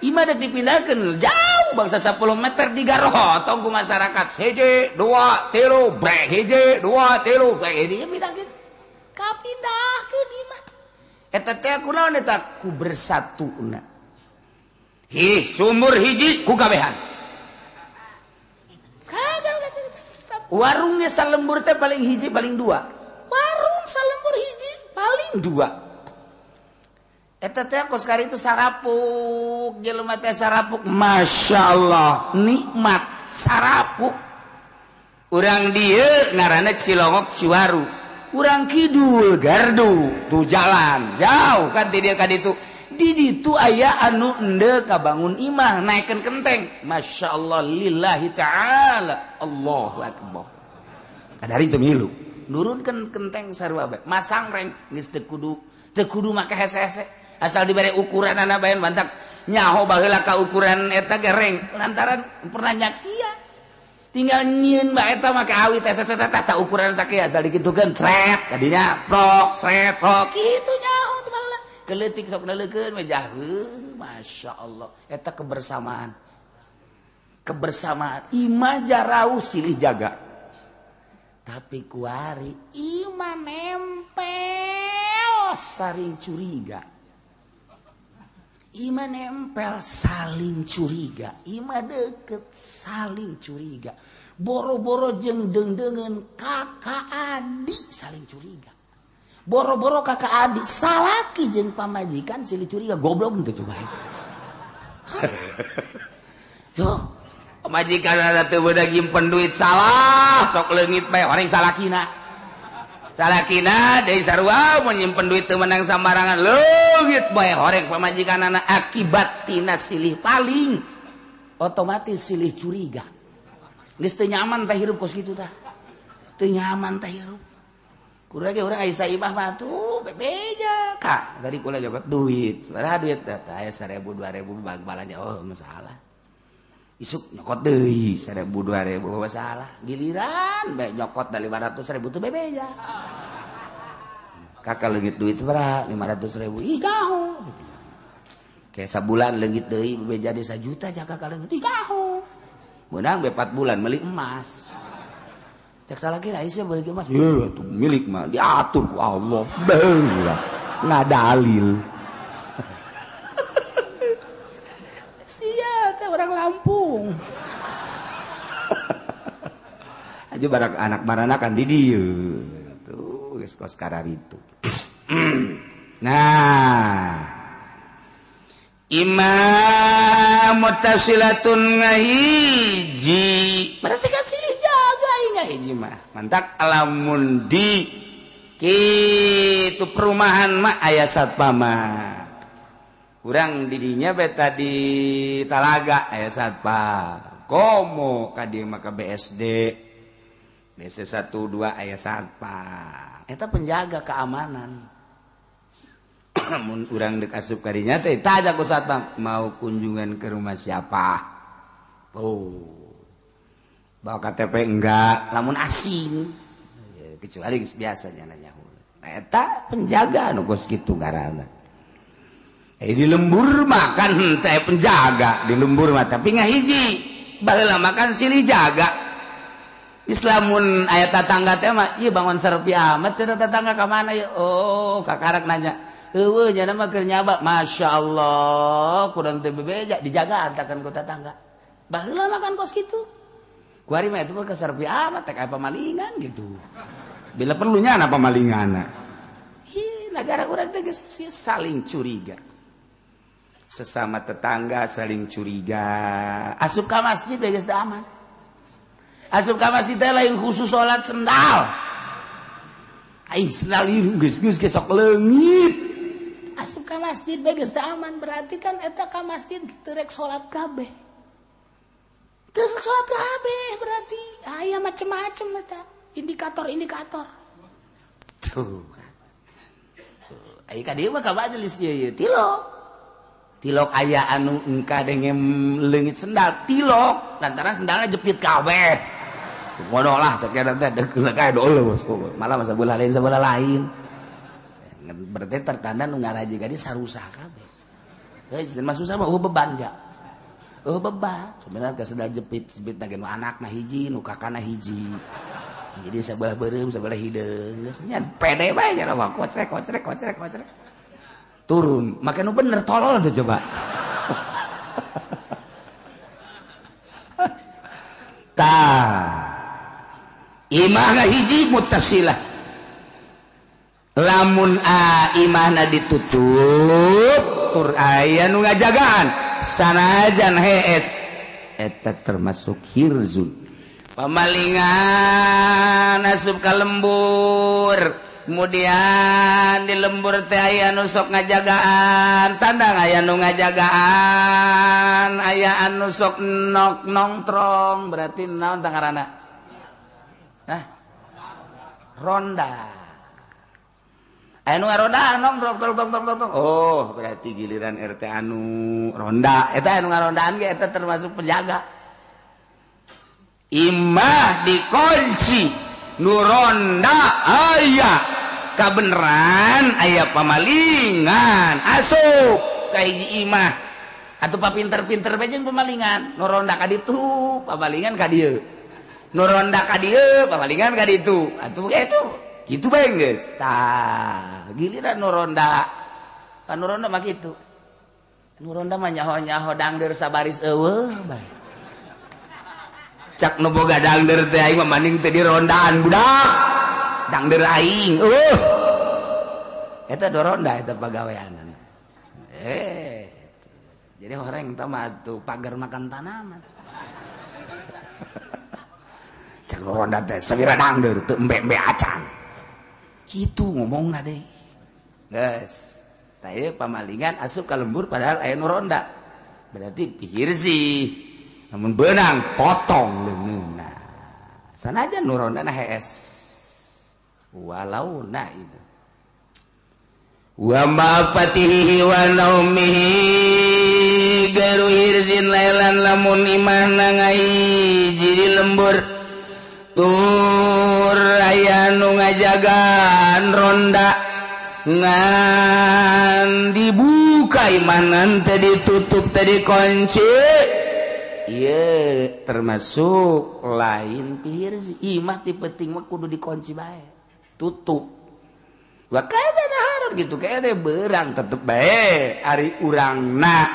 imah da dipindahkeun jauh bangsa 10 meter digarotong ku masyarakat. Hiji, dua, tilu, brek hiji, dua, tilu, brek hiji pindahkeun. Kapindahkeun imah. Eta teh kunaon eta ku bersatuna. Hi sumur hiji ku kabehan. Warungnya salembur teh paling hiji paling dua. Warung salembur hiji paling dua. Eta teh kos kari itu sarapuk, jelema teh sarapuk, masya Allah nikmat sarapuk. Urang dieu ngaranna Cilongok Ciwaru, urang kidul Gardu tuh jalan jauh kan ti dieu ka ditu. Di ditu aya anu endeu kabangun imah naekeun kenteng, masya Allah lillahi ta'ala Allahu akbar. Kadari teu milu nurunkeun kenteng sarua bae masang reng geus teu kudu make hese-hese asal dibere ukuran anak bae bantak nyaho baheula ka ukuran eta gereng lantaran pernah nyaksia tinggal nyieun bae eta make awi teh set tah ukuran sakieu asal dikitukeun sret tadinya prok sret prok kitu nyaho teh baheula keleutik sok neuleukeun we jaheuh masya Allah eta kebersamaan kebersamaan imah jarauh silih jaga tapi kuari imah nempel saling curiga. Ima nempel saling curiga, ima deket saling curiga, boro-boro jeung dengdengen kakak adik saling curiga, boro-boro kakak adik salaki jeung pamajikan silih curiga, goblok teu coba. So, pamajikan ada teu beunang nyimpen duit salah, sok leungit bae orang salakina. Salakina deui sarua mun nyimpen duit teu menang sambarangan leungit bae horeng pamajikanana akibat tina silih paling otomatis silih curiga. Geus teu nyaman teh hirup kos kitu tah. Teu nyaman teh hirup. Kurang ge urang aya saimah mah tuh bebeja ka. Tadi kula jogot duit, sabaraha duit teh aya 1000 2000 bag balanja oh masalah. Isuk nyokot deui 1000 2000 masalah. Giliran bae nyokot da 500.000 teu bebeja. Kakak leungit duit sabaraha 500.000. Ih gaho. Kayak sabulan leungit deui bebeja di 1 juta jaka kakak leungit. Ih gaho. Meunang be 4 bulan meuli emas. Cek salaki Aisyah beli emas. Heuh atuh milik mah diatur ku Allah. Beuh. Ngadalil. Sia teh orang Lampung. Aja barak anak baranakan di dieu. Tuh geus kos kararitu. Nah, imam muttasilatun ngahiji. Berarti kan silih jaga ngahiji mah. Mantak lamun di kitu perumahan mah aya satpam mah. Urang didinya beta di Talaga aya satpam. Komo ka dieu mah ka BSD. BSD 1 2 aya satpam. Eta penjaga keamanan. Mun urang dek asup kadinya teh tanya ku satpam, mau kunjungan ke rumah siapa? Oh. Bawa KTP enggak, lamun asing. Kecuali geus biasa nanya. Nah, eta penjaga nu kos kitu ngaranna. Di lembur makan teh penjaga di lembur mah tapi ngahiji baheula makan silih jaga. Islamun aya tatangga teh mah ieu bangun serpi amat cenah tetangga ka mana ieu? Oh, kakarak nanya. Heueuh nya mah keur nyaba. Masyaallah, kurang teu bebeja dijaga antakan ku tetangga. Baheula makan kos kitu. Kuari mah itu mah kaserpi amat teh aya pamalingan gitu. Bila perlunya ana pamalinganna. Ih, negara urang teh geus saling curiga. Sesama tetangga saling curiga. Asup ka masjid geus teu aman. Asup ka masjid teh lain khusus salat sendal. Aing sendal ieu geus geus sok leungit. Asup ka masjid geus teu aman berarti kan eta ka masjid teu rek salat kabeh. Teu rek salat kabeh berarti aya macem-macem eta indikator-indikator. Tuh. Aya ka dieu mah ka majelis ieu ieu tilok. Tilok aya anu engka denge leungit sendal tilok lantaran sendalna jepit kabeh. Bodoh lah cek teh deuk kae dool bos. Malah masa sebelah lain sebelah lain. Berarti tertanda nu ngaraji ka dieu sarusah kabeh. Heuh mah susah mah eueuh beban ja. Eueuh beban. Sebenarnya geus sendal jepit-jepit na ge nu anakna hiji, nu kakana hiji. Jadi sebelah beureum sebelah hideung. Geus nya pede bae nya mah kocrek kocrek kocrek kocrek. Turun, make nu bener tolol tuh coba. Tah. Imah hiji muttasilah. Lamun a imahna ditutup tur aya nu ngajagaan sanajan hees eta termasuk hirzun. Pamalingan asup ka lembur. Kemudian di lembur teh aya anu sok ngajagaan, tandang aya nu ngajagaan, aya anu sok nok nongtrong, berarti naon tah ngaranna? Hah? Ronda. Aya nu ngaronda nongtrong trong trong trong trong. Oh, berarti giliran RT anu ronda. Eta anu ngarondaan ge eta termasuk penjaga. Imah dikunci, nu ronda aya. Kabeneran aya pamalingan asup ka hiji imah atuh papinter-pinter bae jeung pamalingan nu ronda ka ditu pamalingan ka dieu nu ronda ka dieu pamalingan ka ditu atuh kitu kitu bae geus tah giliran nu ronda pan nu ronda mah kitu nu ronda mah nyaho-nyaho dangdeur sabaris eueuh bae cak nu boga dangdeur teh aing mah maning teh dirondaan budak dangdeur aing eueuh eta doronda eta pagaweanana jadi orang teh mah atuh pagar makan tanaman cak ronda teh sawira dangdeur teu embe-embe acan kitu ngomongna deui geus tah ieu pamalingan asup ka lembur padahal aya nu ronda berarti pihir sih namun beunang potong leungeunna sanajan nu rondana hees walau naibu wa ma fatihi wa naumihi garu hirzin lailan lamun imahna ngaiji di lembur tur aya nu ngajagaan ronda ngan dibuka imahna teh ditutup teh dikunci ieu termasuk lain pihir imah ti penting mah kudu dikunci bae tutup wa kada naharun gitu kayaknya berang tetep bae ari urangna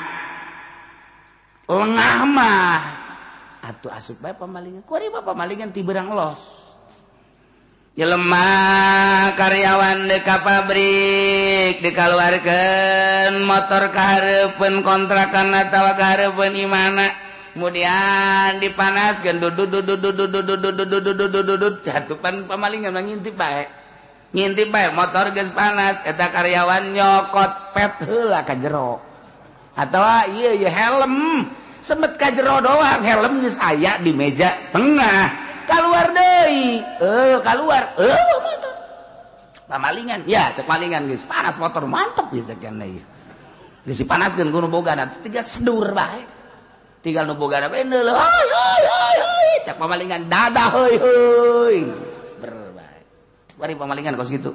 lengah mah atuh asup bae pamalingan kuari mah pamalingan ti berang los jelema karyawan deka pabrik dikaluarkeun motor kahareupeun kontrakan atawa kahareupeun imana kemudian dipanaskeun dudut dudut dudut dudut dudut dudut dudut dudut atuh pan pamalingan mah ngintip bae ngintip bae motor geus panas eta karyawan nyokot pet heula ka jero atawa ieu ieu helm semet ka jero doang helm geus aya di meja tengah keluar deui keluar motor Pamalingan ya, cek malingan geus panas motor mantep ya sekian lagi. Geus dipanaskeun ku nu bogana tinggal sedur bae. Tinggal nu bogana bae heuy heuy heuy cek pamalingan dadah heuy heuy. Berbae. Bari pamalingan kos kitu.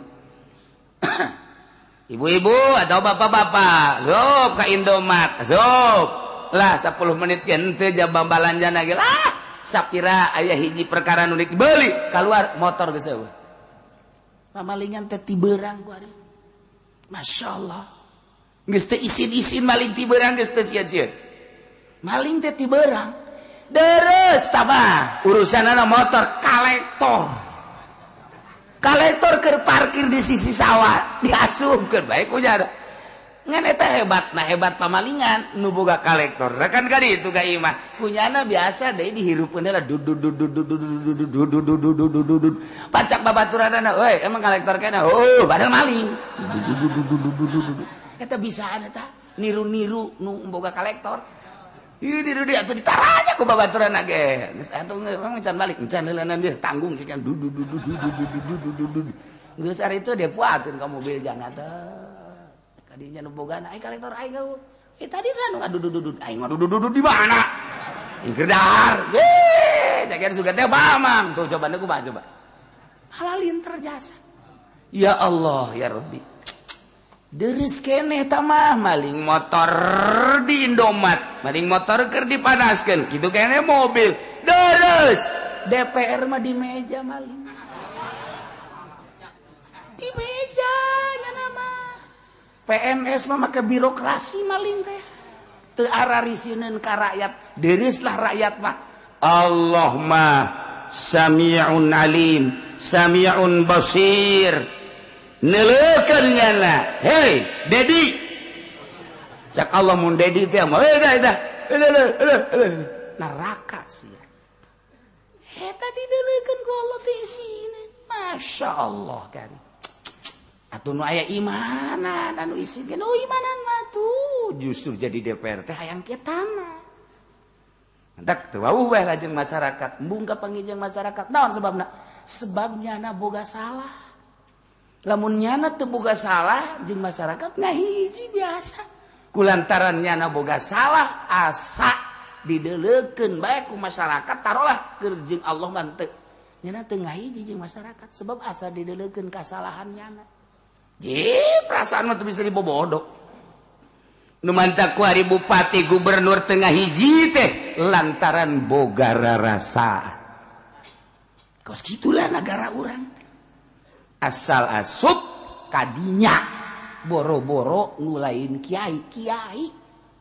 Ibu-ibu atau bapak-bapak, zop ka Indomat, zop. Lah 10 menit henteu jabang balanjana ge lah. Sapira aya hiji perkara nu dibeli, keluar motor geus eueuh. Pamalingan teh tiberang ku ari. Masya Allah. Geus teh isin-isin maling tiberang geus teh sieun-sieun. Maling teh tiberang. Deres tabah urusanana motor kolektor. Kolektor keur parkir di sisi sawah diasupkeun bae ku jada. Ngan eta hebat, nah hebat pamalingan nu boga kolektor. Rekan ka ditu ka imah. Kunyana biasa deui dihirupeun heula dudud dudud dudud dudud dudud dudud dudud. Pacak babaturanana, "Euy, emang kolektor kana?" "Oh, padahal maling." Eta bisaan eta niru-niru nu boga kolektor. Ieu niru dia atuh ditaranya ku babaturanna ge. Geus atuh emang can balik, can heulana dia tanggung sih kan dudud dudud dudud dudud. Geus ari itu dia fuateun ka mobil jana teh. Kadinya nu bogana, "Ai kolektor aing geuh." Eh tadi kan nu ngadudududud, aing ngadudududud di mana? Ing keur dahar. Ye, cager sugan teh mamang. Tuh coba kumaha coba. Halalin terjasa. Ya Allah, ya Rabbi. Deres keneh tah mah maling motor di Indomat, maling motor keur dipanaskeun, kitu keneh mobil. Deres. DPR mah di meja maling. Di meja nya mah. PNS mah make birokrasi maling teh. Teu ararisineun ka rakyat, deureuslah rakyat mah. Allah mah sami'un alim, sami'un basir. Neuleukeun nyana. Hei, Dedi. Cak Allah mun Dedi teh mah, hei dah dah. Neraka sia. Eta dideuleukeun ku Allah teh isina. Masya Allah kan. Atuh nu aya imanan anu isin ge nu imanan mah tuh justru jadi DPR teh hayang kieu tanah. Entak teu wawuh bae lajeng masyarakat, embung ka pangijeng masyarakat. Naon sebabna? Sebab nyana boga salah. Lamun nyana teu boga salah jeung masyarakat ngahiji biasa. Kulantaran nyana boga salah asa dideuleukeun bae ku masyarakat tarolah keur jeung Allah mah teu. Nyana teu ngahiji jeung masyarakat sebab asa dideuleukeun kasalahan nyana. Je, perasaan mah teu bisa dibobodo. Nu mantak ku ari bupati gubernur tengah hiji teh lantaran boga rarasa. Kos kitulah negara urang teh. Asal asup kadinya boro-boro nu lain kiai, kiai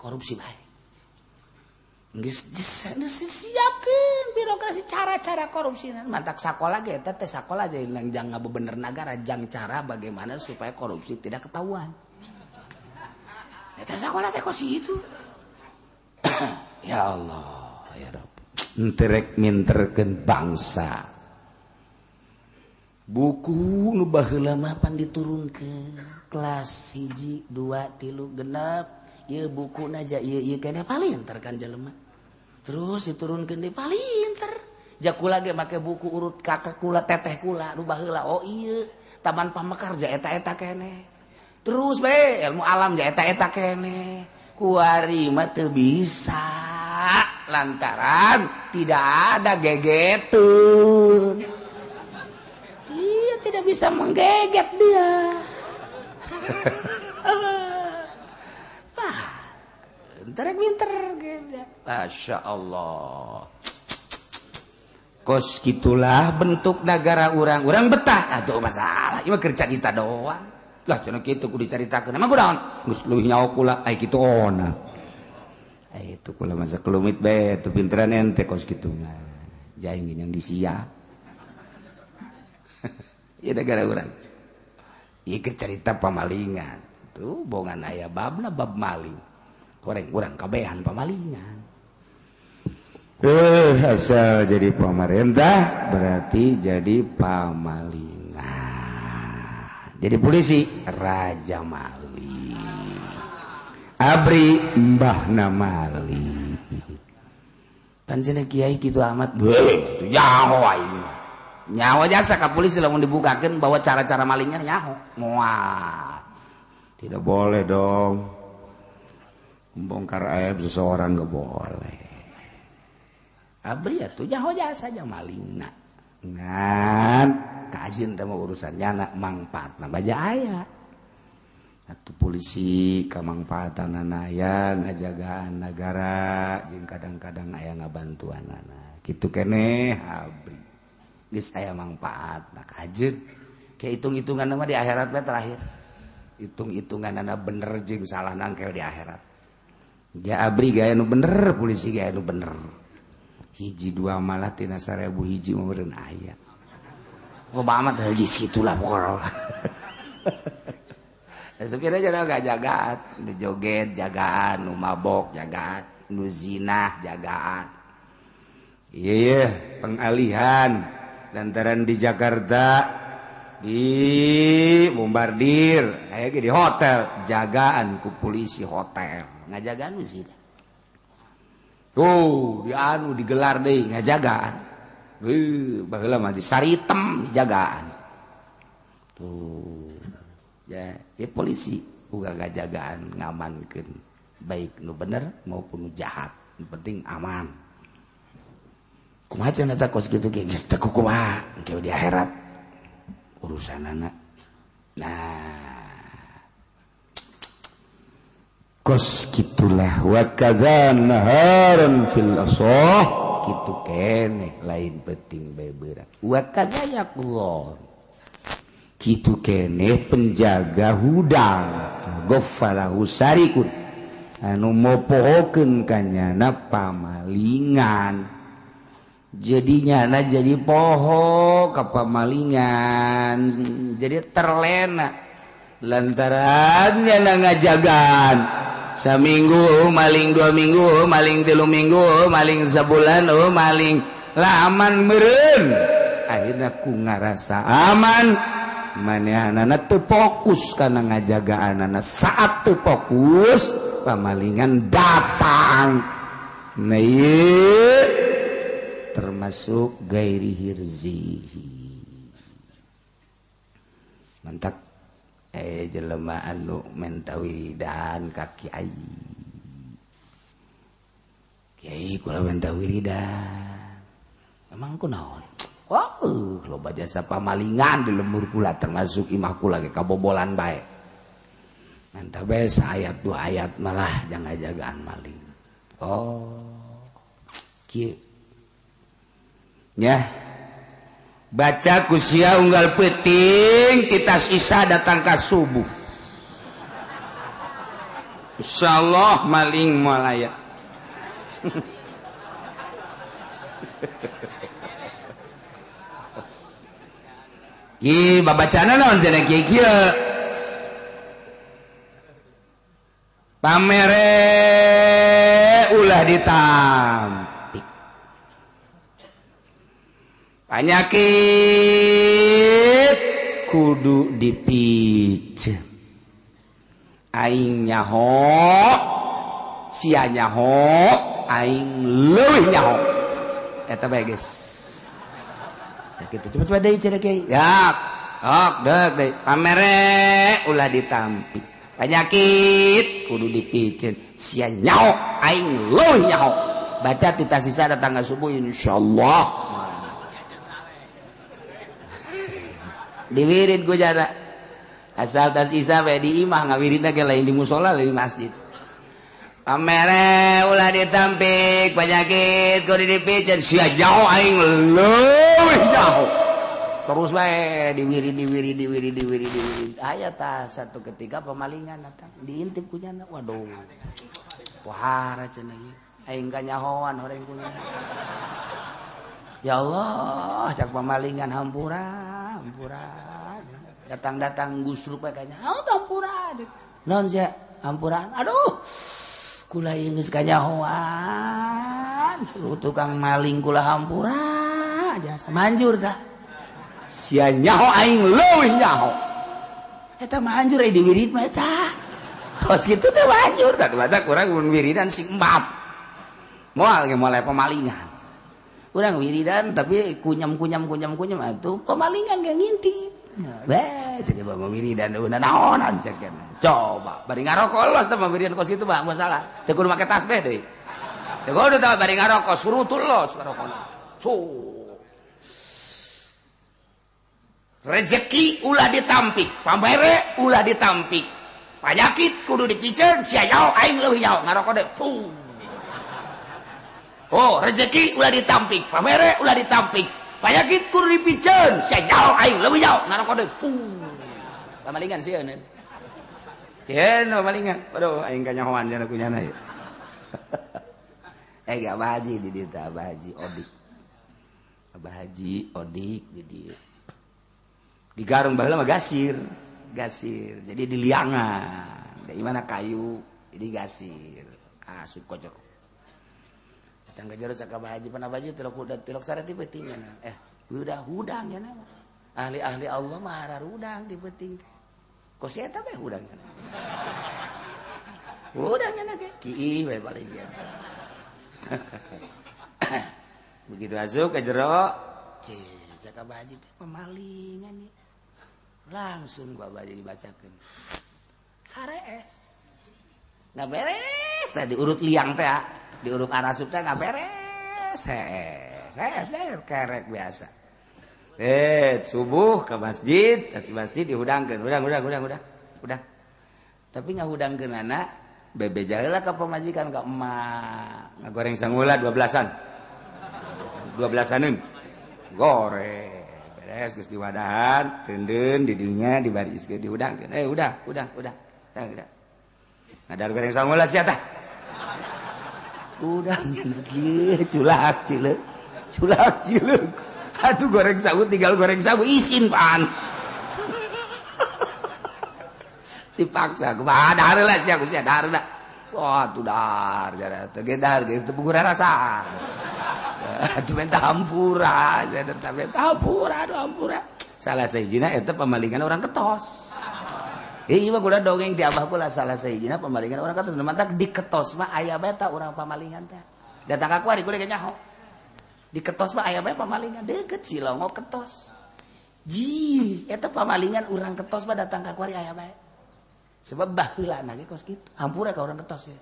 korupsi bae. Geus disiapkeun birokrasi cara-cara korupsi mantak sakola ge eta teh sakola jadi jang ngabebener nagara jang cara bagaimana supaya korupsi tidak ketahuan. Eta sakola teh kos itu. Ya Allah, ya Rabb. Henteu rek minterkeun bangsa. Buku nu baheula mah pan diturunkeun kelas 1 2 3 genep. Ieu bukuna ja ieu ieu keneh palinter kan jelema. Terus diturunkeun deui palinter. Ja kula ge make buku urut kakak kula teteh kula nu baheula oh ieu Taman Pamekar ja eta-eta keneh. Terus bae ilmu alam ja eta-eta keneh. Kuari mah teu bisa lantaran tidak ada gegetun. Iya tidak bisa menggeget dia. Wah, entar pinter gitu. Masya Allah. Kos gitulah bentuk negara urang. Urang betah. Aduh masalah. Ieu mah keur carita doang. Lah cenah kitu kudu dicaritakeun. Emang kunaon? Geus leuwih nyaho kula ai kitu ona. Ai itu kula masa kelumit bae tuh pinteran ente kos kitu mah. Jaing yang disia. Ieu negara urang. Ieu keur carita pamalingan. Tuh bongan aya babna bab maling. Koreng urang kabehan pamalingan. Asal jadi pemerintah berarti jadi pamalingan. Jadi polisi raja maling. Abri mbahna maling. Pan cenah kiai kitu amat. Beuh, atuh nyaho aing mah. Nyaho jasa ka polisi lamun dibukakeun bahwa cara-cara malingnya nyaho. Moal. Tidak boleh dong. Membongkar aib seseorang enggak boleh. Abri atuh nyaho jasa aja malingna. Ngan kajeun teh mah urusan nyana mangpaatna baja aya. Atuh polisi kamangpaatanana aya ngajagaan nagara jeung kadang-kadang aya ngabantuanana. Kitu keneh abri. Geus aya mangpaatna kajeun. Ke hitung-hitungan mah di akhirat mah terakhir. Hitung-hitunganana bener jeung salah nangkel di akhirat. Ja abri gaya nu bener, polisi gaya nu bener. Hiji dua malah tina 1000 hiji mah meureun aya. Loba amat geus kitulah pokona. Supirnya jadi gak jagaan, nu joget jagaan, nu mabok jagaan, nu zinah jagaan. Iya, pengalihan lantaran di Jakarta di bombardir, kayak di hotel jagaan ku polisi hotel, ngajagaan nu zina. Tuh, di anu digelar deui ngajagaan. Baheula mah di Saritem dijagaan. Tuh. Ya, ya polisi uga ngajagaan ngamankeun baik nu bener maupun nu jahat, nu penting aman. Kumaha cenah eta kos kitu ge geus teu kumaha engke di akhirat urusanana. Nah, kos kitulah wa kadza naharan fil asah kitu keneh lain penting bae beurang. Wa kadza yaqulun kitu keneh penjaga hudang goffalahu sarikun anu mopohokeun ka nyana pamalingan. Jadi nyana jadi poho ka pamalingan, jadi terlena lantaran nyana ngajagaan saminggu maling, 2 minggu maling, 3 minggu maling, sabulan maling, lah aman meureun. Akhirna ku ngarasa aman, manehanana teu fokus kana ngajagaanana. Saat teu fokus pamalingan datang. Nah, ieu termasuk gairi hirzihi. Mantak jelema anu mentawi dan ka kiai. Kiai kula menta wiridan. Memang kunaon? Wah, loba jasa pamalingan di lembur kula termasuk imah kula ge kabobolan bae. Mantap bae saayat 2 ayat malah jangan jagaan maling. Oh. Kieu. Nya. Baca kusia unggal peuting titas isya datang ka subuh. Insyaallah maling moal aya. Ki babacana naon cenah kieu kieu. Pamere ulah ditampik. Panyakit kudu dipiceun. Aing nyaho, sia nyaho, aing leuwih nyaho. Eta bae geus. Sakitu coba-coba deui cenah kiai. Ya, ok deuk deui. Pamere ulah ditampik. Penyakit kudu dipiceun. Sia nyaho, aing leuwih nyaho. Baca tita sisa datang ka subuh insyaallah. Diwirid ku jana. Asal tas isa bae di imah ngawiridna ge lain di musala lain di masjid. Pamere ulah ditampik, penyakit kudu dipiceun. Sia nyaho aing leuwih nyaho. Terus bae diwirid diwirid diwirid diwirid diwirid. Aya tah satu ketika pemalingan datang diintip ku nyana. Waduh. Pohara cenah ieu. Aing kanyahoan horeng ku nyana. Ya Allah, cak pemalingan hampura, hampura. Datang-datang gusruk bae kanya. Oh, hampura. Naon sia? Hampuraan. Aduh. Kula ieu geus kanyahoan. Suruh tukang maling kula hampura. Jasa manjur tah. Sia nyaho aing leuwih nyaho. Eta manjur euy diwirid mah eta. Kos kitu teh manjur tah baca kurang mun wiridan sing empat. Moal ge moal pemalingan. Urang wiridan tapi kunyam-kunyam kunyam-kunyam atuh pemalingan ge ngintip. Beh, jadi bawa wiridan eueuh naonan cek. Coba bari ngarokok los teh wiridan kos kitu mah masalah. Teu kudu make tasbih deui. Teu kudu tah bari ngarokok surutul los ngarokona. So. Rezeki ulah ditampik, pamere ulah ditampik. Panyakit kudu dipiceun sia nyaho aing leuwih nyaho ngarokok deui. Oh, rezeki ulah ditampik, pamere ulah ditampik. Panyakit kudu dipiceun, sia nyaho aing leuwih nyaho ngarokok deui. Pamalingan sieun. Sieun pamalingan. Aduh, aing kanyahoan cenah ku nyana ieu. Abah Haji di dieu teh, Abah Haji Odik. Abah Haji Odik di dieu. Di Garung baheula mah gasir, gasir. Jadi di liangan, dari mana kayu, jadi gasir. Asup kocok. Datang ke jero cak Abah Haji, pan Abah Haji tilok udah tilok sare ti peuting nya. Udah hudang nya mah. Ahli-ahli Allah mah hararudang ti peuting. Kos eta bae hudang nya. Hudang nya ge kiih we paling ge. Begitu asup ke jero, cek Abah Haji teh pemalingan ieu. Langsung gua Abah Haji dibacakeun. Harees. Nggak beres tadi urut liang teh, diurut arasup teh nggak beres. Hees, hees kerek biasa. Subuh ke masjid, tas masjid dihudangkeun, hudang. Tapi ngahudangkeun anak bebeja heula ka pamajikan ka emak. Ngagoreng sangula 12-an. 12-aneun. Goreng. Beres geus diwadahan, teundeun di dinya dibariskeun dihudangkeun. Udah. Tah udah. Ngadar goreng sangula sia tah. Udah kieu culak cileuk. Culak cileuk. Aduh goreng sagu tinggal goreng sagu isin pan. Dipaksa kumaha dahar lah sia ku sia dahar da. Wah tuh dahar jara teu ge dahar ge teu puguh rasa. Aduh minta hampura, saya tetap minta hampura, aduh hampura. Salah sahijina eta pamalingan orang ketos. Ieu mah kuda dongeng ti abah kula salah sahijina pamalingan orang ketos. Nu mantak di ketos mah aya bae ta urang pamalingan teh. Datang ka kuari kuda ge nyaho. Di ketos mah aya bae pamalingan deukeut Cilongo ketos. Ji, eta pamalingan urang ketos mah datang ka kuari aya bae. Sebab baheulana ge kos kitu. Hampura ka urang ketos ya.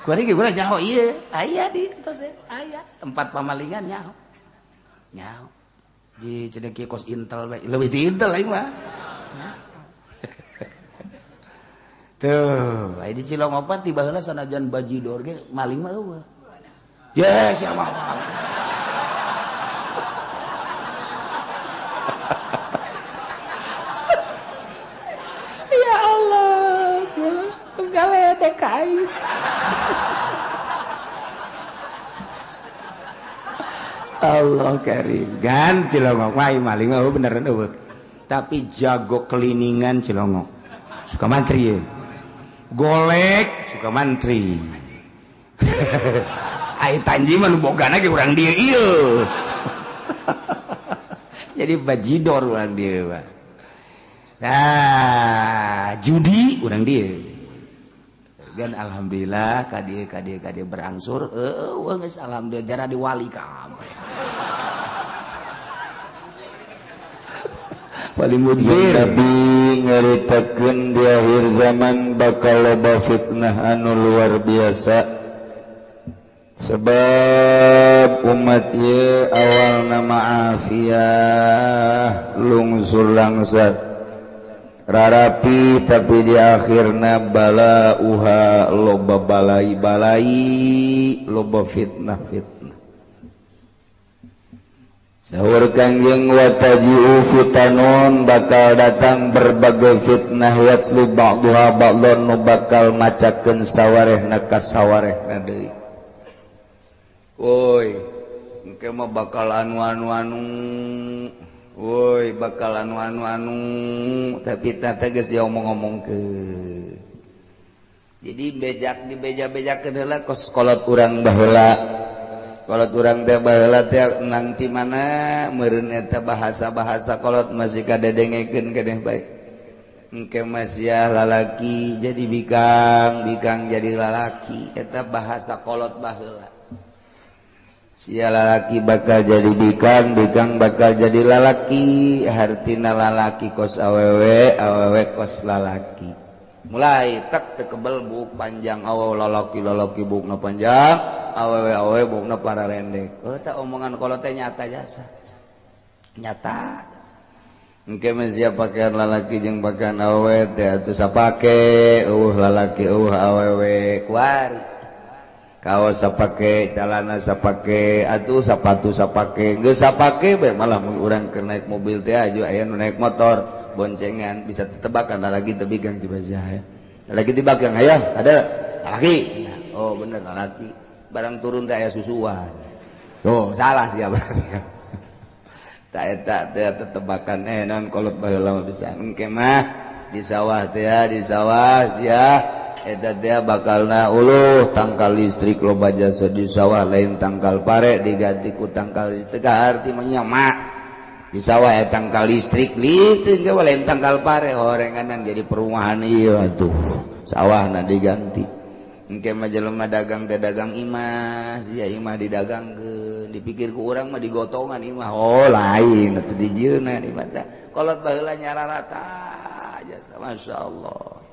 Kuari ge kula nyaho ieu, aya di ketos e, aya tempat pamalingan nyaho. Nyaho. Di cenah kieu kos Intel bae, leuwih di Intel aing mah. Tuh, aya di Cilongo ti baheula sanajan bajidor ge maling mah eueuh. Ye, sia mah. Ya Allah, geus galedek ka aing. Allah karim. Gan Cilongok mah maling mah beneran eueuh. Tapi jago keliningan Cilongok. Suka mantri ya. Golek suka mantri. Ai tanji mah nu bogana ge urang dieu ieu. Jadi bajidor urang dieu mah. Nah, judi urang dieu. Gan alhamdulillah ka dieu berangsur eueuh geus alhamdulillah jara diwali kabeh. Wali mudbir Nabi nyaritakeun di akhir zaman bakal loba fitnah anu luar biasa. Sebab umat ieu awalna ma'afiah lungsur langsat rarapi, tapi di akhirna bala uha loba balai-balai loba fitnah-fitnah. Sahur Kangjeng wataji'u fitanun, bakal datang berbagai fitnah, yatlu ba'duha ba'don, nu bakal macakeun sawarehna ka sawarehna deui. Woi, engke mah bakal anu-anu-anu. Woi, bakal anu-anu-anu, tapi teh geus diomong-omongkeun. Jadi bejak dibeja-bejakeun heula kos kolot urang baheula. Kolot urang teh baheula teh nang ti mana meureun eta bahasa-bahasa kolot masih kadedengekeun keneh bae. Engke mah sia lalaki jadi bikang, bikang jadi lalaki, eta bahasa kolot baheula. Sia lalaki bakal jadi bikang, bikang bakal jadi lalaki, hartina lalaki kos awewe, awewe kos lalaki. Mulai tak tekebel buk panjang awewe lalaki lalaki bukna panjang, awewe awewe bukna para rendek. Oh tak omongan kalau teh nyata jasa. Nyata. Engke mah sia pakaian lalaki jeung pakaian awewe teh atuh sapake, eueuh lalaki eueuh awewe kuari. Kaos sapake, calana sapake, atuh sapatu sapake, geus sapake bae malah mun urang keur naik mobil teh aju aya nu naik motor boncengan bisa tetebakan lalaki teu bigang coba sia. Lalaki tibakang aya ada lalaki. Oh bener lalaki. Barang turun teh aya susuan. Tuh salah sia berarti. Tak eta teh tetebakan naon kolot baheula mah bisa. Engke mah di sawah teh di sawah sia eta dia bakalna uluh tangkal listrik loba jasa di sawah lain tangkal pare diganti ku tangkal listrik arti mah nyamak di sawah ya tangkal listrik listrik ge lain tangkal pare horenganan jadi perumahan ieu atuh sawahna diganti engke mah jelema dagang teh dagang imah sia imah didagangkeun dipikir ku urang mah digotongan imah oh lain atuh dijieunna imah teh kolot baheula nyararata jasa masyaallah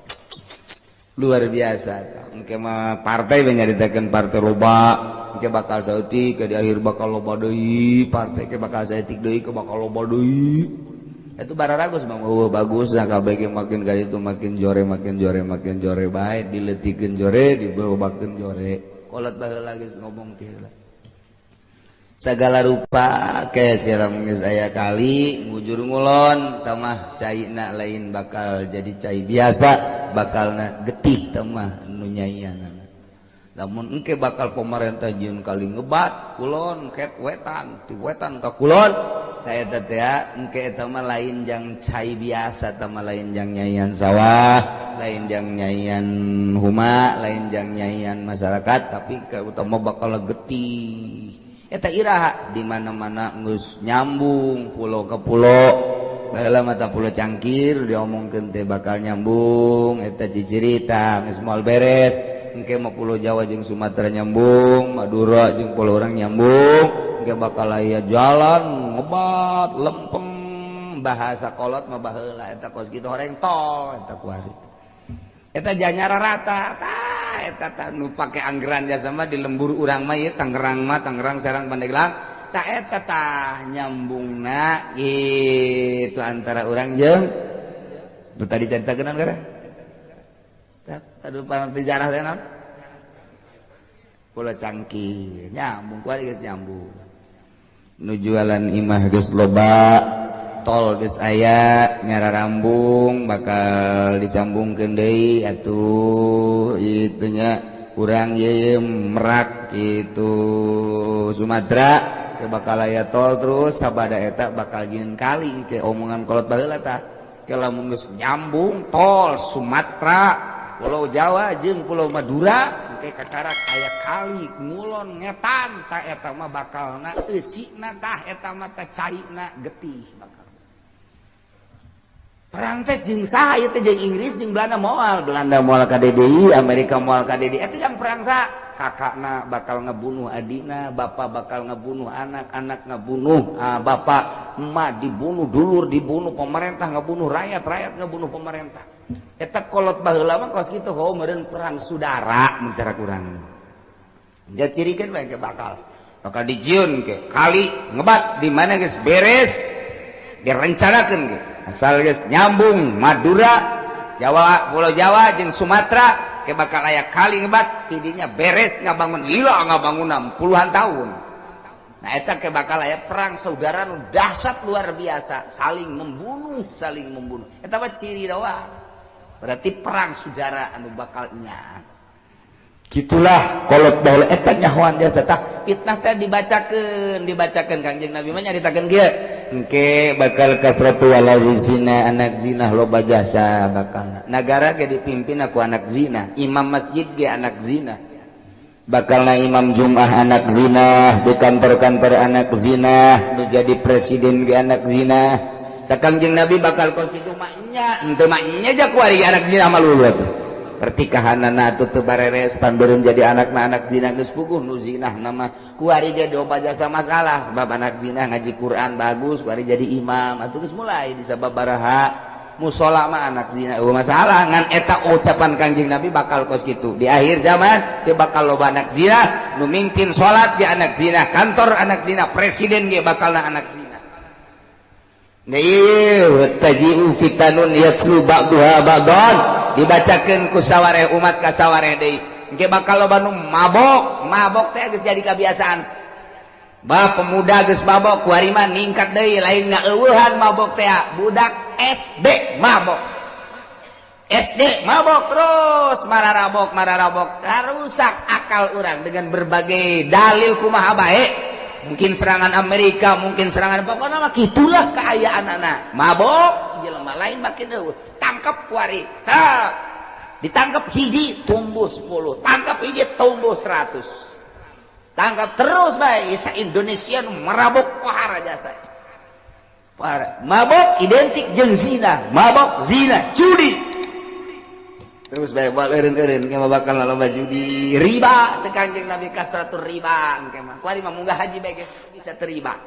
luar biasa. Engke mah partai nyaritakeun partai loba, engke bakal saeutik ke di akhir bakal loba deui, partai ke bakal saeutik deui ke bakal loba deui. Itu bararagus mah eueuh bagus nah kabeh ge makin ka ditu makin jore makin jore makin jore bae dileutikeun jore diberobakeun jore. Kolot baheula geus ngomong teh heula. Segala rupa ke siram geus aya kali ngujur ngulon tamah caina lain bakal jadi cai biasa bakalna getih tamah nu nyaianana. Lamun engke bakal pemerintah jieun kali ngebat kulon ket wetan ti wetan ka kulon ta eta teh engke eta mah lain jang cai biasa tamah lain jang nyaian sawah lain jang nyaian huma lain jang nyaian masyarakat tapi ke utama bakal getih. Eta iraha di mana-mana geus nyambung pulau ke pulau baheula mata pulau Cangkir diomongkeun teh bakal nyambung eta cicirita geus moal beres engke mah pulau Jawa jeung Sumatera nyambung Madura jeung pulau urang nyambung engke bakal aya jalan ngebat lempeng bahasa kolot mah baheula eta kos kitu horeng tol eta kuari eta janyara rata tah eta tah nu pake anggaran jasa mah di lembur urang mah ieu Tangerang mah Tangerang Serang Pandeglang tah eta tah nyambungna gitu antara urang jeung nu tadi caritakeun anggaran tah aduh pangan sejarah teh naon Pulau Cangkir nyambung kuari geus nyambung nu jualan imah geus loba tol geus aya nyararambung bakal disambungkeun deui atuh itunya urang ye Merak itu Sumatera ke bakal aya tol terus sabada eta bakal jieun kali ke omongan kolot baheula tah ke lamun geus nyambung tol Sumatera Pulau Jawa jeung Pulau Madura engke kakarak aya kali ngulon ngetan tah eta mah bakalna eusina tah eta mah teh caina getih bakal perang teh jeung saha ieu teh jeung Inggris jeung Belanda moal ka DDI Amerika moal ka DDI eta jang perang saha kakakna bakal ngebunuh adina bapak bakal ngebunuh anak anak ngebunuh bapak emak dibunuh dulur dibunuh pemerintah ngebunuh rakyat rakyat ngebunuh pemerintah eta kolot baheula mah kos kitu heuh meureun perang saudara mun cara kurang ja cirikeun bae ke bakal bakal dijieun ke kali ngebat di mana geus beres direncanakeun ge asal geus nyambung Madura Jawa Pulau Jawa jeung Sumatera ke bakal aya kali ngebat tidinya beres ngabangun lila ngabangunan puluhan tahun nah eta ke bakal aya perang saudara nu dahsyat luar biasa saling membunuh eta mah ciri doang berarti perang saudara anu bakal nya gitulah kolot baheula eta nyahoan jasa tah fitnah teh dibacakeun Kangjeng Nabi mah nyaritakeun kieu engke bakal kasratu wala zina anak zina loba jasa bakal nagara ge dipimpin ku anak zina imam masjid ge anak zina bakalna imam Jum'ah anak zina di kantor-kantor anak zina nu jadi presiden ge anak zina cak Kangjeng Nabi bakal kos kitu maknya henteu maknya ja kuari anak zina mah lulu atuh. Pertikahanana atuh teu bareres pan beureum jadi anakna anak zina geus puguh nu zinah nama kuari ge loba jasa masalah sebab anak zina ngaji Quran bagus kuari jadi imam atuh geus mulai disababaraha musola mah anak zina masalah ngan eta ucapan Kangjeng Nabi bakal kos gitu di akhir zaman dia bakal loba anak zina nu mingkin salat ge anak zina kantor anak zina presiden ge bakalna anak zina. Ieu taji'u fitanun yatslu ba'duha ba'dan dibacakeun ku sawareh umat ka sawareh deui engke bakal loba nu mabok mabok teh geus jadi kebiasaan. Bah pemuda geus mabok kuari mah ningkat deui lain ngaeueuhan mabok teh budak SD mabok. SD mabok terus mararabok mararabok rusak akal urang dengan berbagai dalil kumaha bae. Mungkin serangan Amerika, mungkin serangan pokokna mah kitulah kaayaan anak. Mabok jelema lain makin eueuh. Tangkep kuari. Tah. Ditangkep hiji tumbuh 10, tangkep hiji tumbuh 100. Tangkap terus bae isa Indonesia merabok pohara jasa. Pohara. Mabok identik jeung zina, mabok zina, judi. Terus bae buat eureun-eureun ke bakal loba judi, riba teh Kangjeng Nabi kasratur riba engke mah. Kuari mah munggah haji bae ge bisa terima.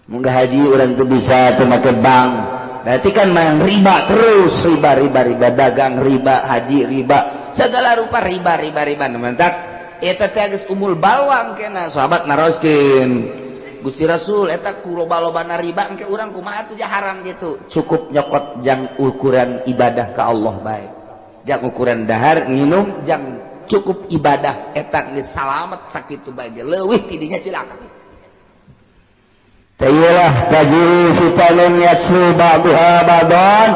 Munggah haji urang teu bisa teu make bank. Berarti kan main riba terus, riba riba riba dagang riba, haji riba, segala rupa riba riba riba mentak eta teh geus umul balwang kena sahabat naroskeun Gusti Rasul eta ku loba-lobana riba engke urang kumaha atuh haram gitu. Cukup nyokot jang ukuran ibadah ka Allah bae. Jang ukuran dahar nginum jang cukup ibadah eta geus salamet sakitu bae leuwih tidinya cilaka. Tayilah taji'u fitanun yatslu ba'duha ba'dan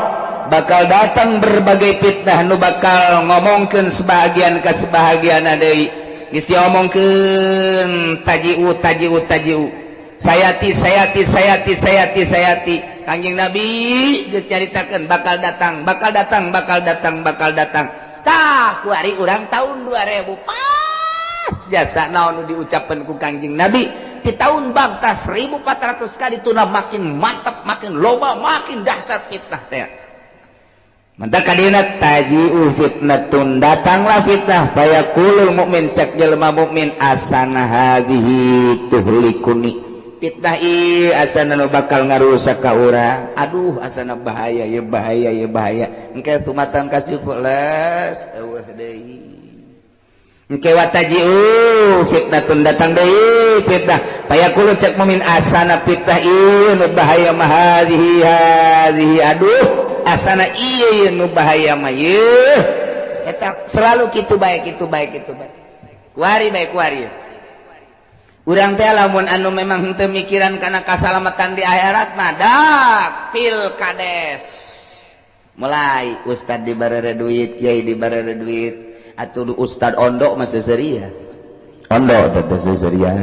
bakal datang berbagai fitnah nu bakal ngomongkeun sebahagian ka sebahagian deui. Geus diomongkeun taji'u taji'u taji'u sayati sayati sayati sayati sayati Kangjeng Nabi geus nyaritakeun bakal datang bakal datang bakal datang bakal datang. Tah kuari urang tahun 2000 pas jasa naon nu diucapkeun ku Kangjeng Nabi di tahun bangta 1400 kali tuna makin mantap makin loba makin dahsyat fitnah teh. Mantap kadina taji'u fitnatun datanglah fitnah fayaqulul mukmin cek jelema mukmin asana hadhihi tuhlikuni fitnah ieu asana nu bakal ngarusak ka urang. Aduh asana bahaya ya bahaya ya bahaya engke sumatan kasih les eueuh deui engke wa taji'u fitnatun datang deui fitnah fayaqulu cek mukmin asana fitnah ieu nu bahaya mah hadhihi hadhihi aduh asana ieu nu bahaya mah ieu eta selalu kitu bae kitu bae kitu bae kuari bae kuari urang teh lamun anu memang henteu mikiran kana kasalamatan di akhirat mah dak pilkades mulai ustad dibarere duit kiai dibarere duit atuh ustad ondo mah seuseurian ondo teh seuseurian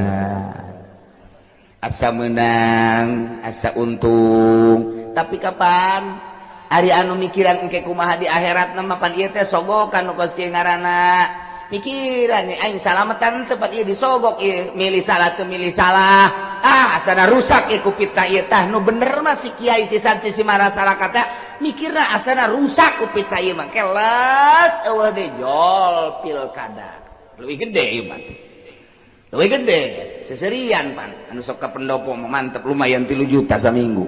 asa meunang asa untung tapi kapan ari anu mikiran engke kumaha di akhirat mah pan ieu teh sogokan nu kos kieu ngaranna mikiran aing salametan teu pan ieu disogok ieu milih salah teu milih salah ah asana rusak ieu ku fitnah ieu tah nu bener mah si kiai si santri si masyarakat mikirna asana rusak ku fitnah ieu mah keles eueuh deui jol pilkada leuwih gede ieu mah leuwih gede seserian pan anu sok ka pendopo mah mantep lumayan 3 juta saminggu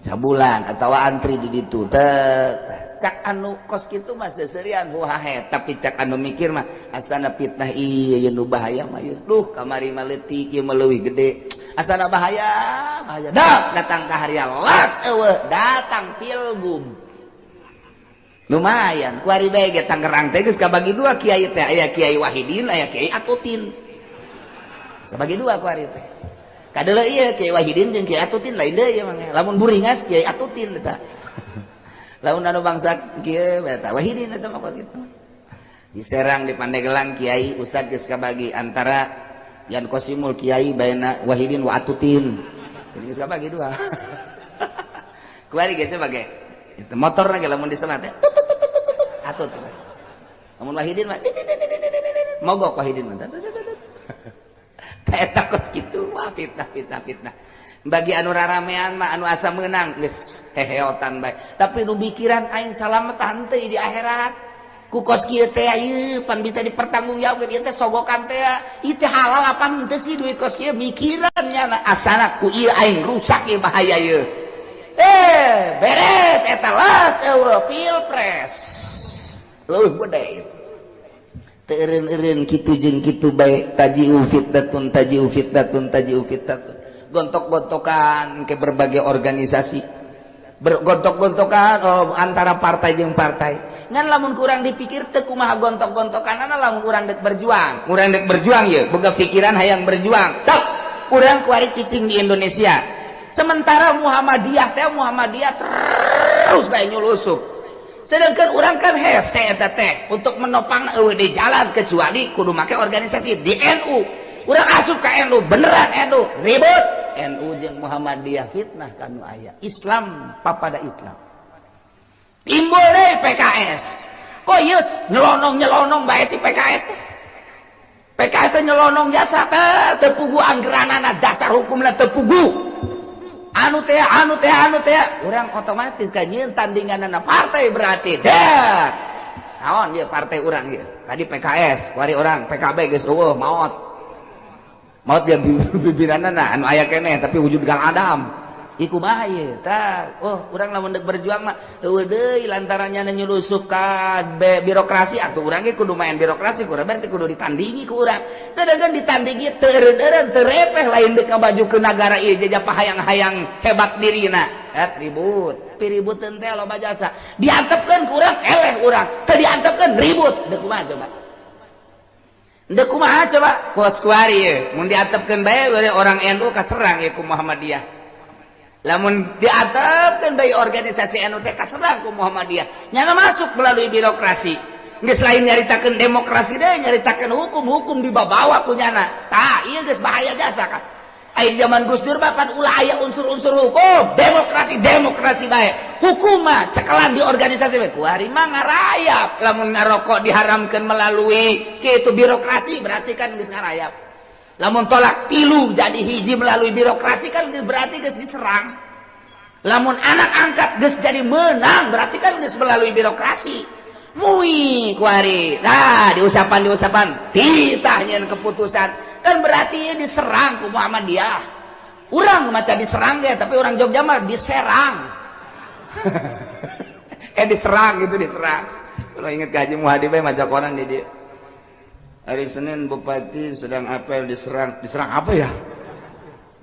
sabulan atau antri di ditu teh cak anu kos kitu mah seserian huhahe tapi cak anu mikir mah asana fitnah ieu ieu nu bahaya mah ieu duh kamari mah leutik ieu mah leuwih gede asana bahaya bahaya dah datang ka haria las eueuh datang pilgub lumayan kuari bae ge Tangerang teh geus kabagi dua kiai teh aya kiai Wahidin aya kiai Atutin sabagi dua kuari teh kadeuleu ieu Kiai Wahidin jeung Kiai Atutin lain deui ieu mah lamun buringas Kiai Atutin eta lamun anu bangsa kieu eta Wahidin eta mah kos kitu di Serang di Pandeglang Kiai Ustad geus kabagi antara Yan Kosimul Kiai baina Wahidin wa Atutin jadi geus kabagi dua kuari geus sebagai itu motorna ge lamun diselat teh atut lamun Wahidin mah mogok Wahidin mah eta kos kitu wah fitnah fitnah fitnah bagi anu raramean mah anu asa meunang geus heheotan bae tapi nu mikiran aing salametan teu di akhirat. Ku kos kieu teh ieu pan bisa dipertanggungjawabkeun ieu teh sogokan teh ieu teh halal apa henteu sih duit kos kieu mikiran nyana asana ku ieu aing rusak ieu bahaya ieu. Beres eta las eueuh pilpres. Leuwih gede. Teu eureun-eureun kitu jeung kitu bae taji'u fitnatun taji'u fitnatun taji'u fitnatun. Gontok-gontokan ke berbagai organisasi. Bergontok-gontokan oh, antara partai jeung partai. Ngan lamun kurang dipikir teu kumaha gontok-gontokanana lamun urang dek berjuang. Urang dek berjuang ye, boga pikiran hayang berjuang. Tok, urang kuari cicing di Indonesia. Sementara Muhammadiyah teh Muhammadiyah terus bae nyulusup. Sedangkan urang kan hese eta teh untuk menopang eueuh di jalan kecuali kudu make organisasi di NU. Urang asup ka NU beneran NU ribut. NU jeung Muhammadiyah fitnah kanu aya. Islam papada Islam. Timbul deh PKS. Kok ieu nyelonong-nyelonong bae si PKS teh. PKS teh nyelonong jasa teh teu pugu anggeranana dasar hukumna teu pugu. Anu teh anu teh anu teh urang otomatis kan nyieun tandinganana partai berarti. Dah. Naon ieu partai urang ieu? Tadi PKS, kuari urang PKB geus eueuh maot. Maot dia pimpinanana anu aya keneh tapi wujud Gang Adam. Iku kumaha ieu tah oh urang lamun deuk berjuang mah eueuh deui lantarannya nyulusup ka birokrasi atuh urang ge kudu main birokrasi ku urang berarti kudu ditandingi ku urang sedangkan ditandingi teu eureun-eureun teu repeh lain deuk ngamajukeun nagara ieu jajah pahayang-hayang hebat dirina et ribut piributeun teh loba jasa diantepkeun ku urang eleh urang teu diantepkeun ribut deuk kumaha coba deuk kumaha coba kos kuari ieu mun diantepkeun bae orang NU kaserang ieu ku Muhammadiyah. Lamun diantepkeun deui organisasi NU teh kaserang ku Muhammadiyah. Nyana masuk melalui birokrasi. Geus lain nyaritakeun demokrasi deui, nyaritakeun hukum-hukum dibabawa ku nyana. Tah, ieu geus bahaya jasa kan. Aya zaman Gus Dur mah pan ulah aya unsur-unsur hukum, demokrasi demokrasi bae. Hukum mah cekelan di organisasi bae. Kuari mah ngarayap. Lamun ngarokok diharamkeun melalui kitu birokrasi berarti kan geus ngarayap. Lamun tolak tilu jadi hiji melalui birokrasi kan berarti geus diserang. Lamun anak angkat geus jadi menang berarti kan geus melalui birokrasi. Mui kuari. Nah, diusapan-diusapan titah nyeun keputusan kan berarti diserang ku Muhammadiyah. Urang maca diserang ge tapi orang Jogja mah diserang. Diserang gitu diserang. Kalau inget ka Haji Muhadi bae maca koran di dieu. Hari Senin bupati sedang apel diserang. Diserang apa ya?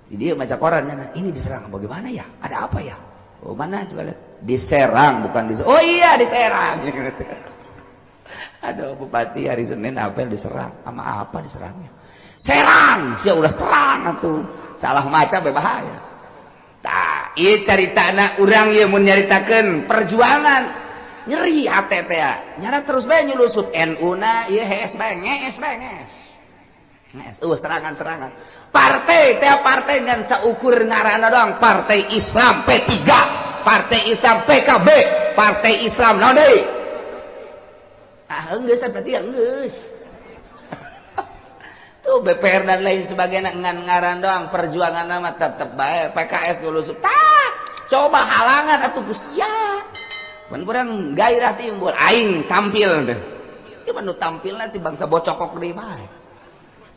Dia baca koran, ini diserang bagaimana ya? Ada apa ya? Oh mana coba lihat. Diserang bukan diserang. Oh iya diserang. Aduh bupati hari Senin apel diserang. Sama apa diserangnya? Serang, sia udah serang atuh. Salah maca bahaya. Tah, ieu caritana urang ieu mun nyaritakeun perjuangan. Nyeri hate teh nyara terus bae nyulusup NU na ieu hees bae ngees bae ngees. Ngees eueuh serangan-serangan. Partai teh partai ngan saukur ngaranna doang, Partai Islam P3, Partai Islam PKB, Partai Islam naon deui? Ah geus berarti ya geus. Tuh BPR dan lain sebagainya ngan ngaran doang, perjuangan mah tetep bae PKS nyulusup. Tah, coba halangan atuh ku sia. Mun kurang gairah timbul aing tampil teh. Ieu mah nu tampilna si bangsa bocokok deui mah.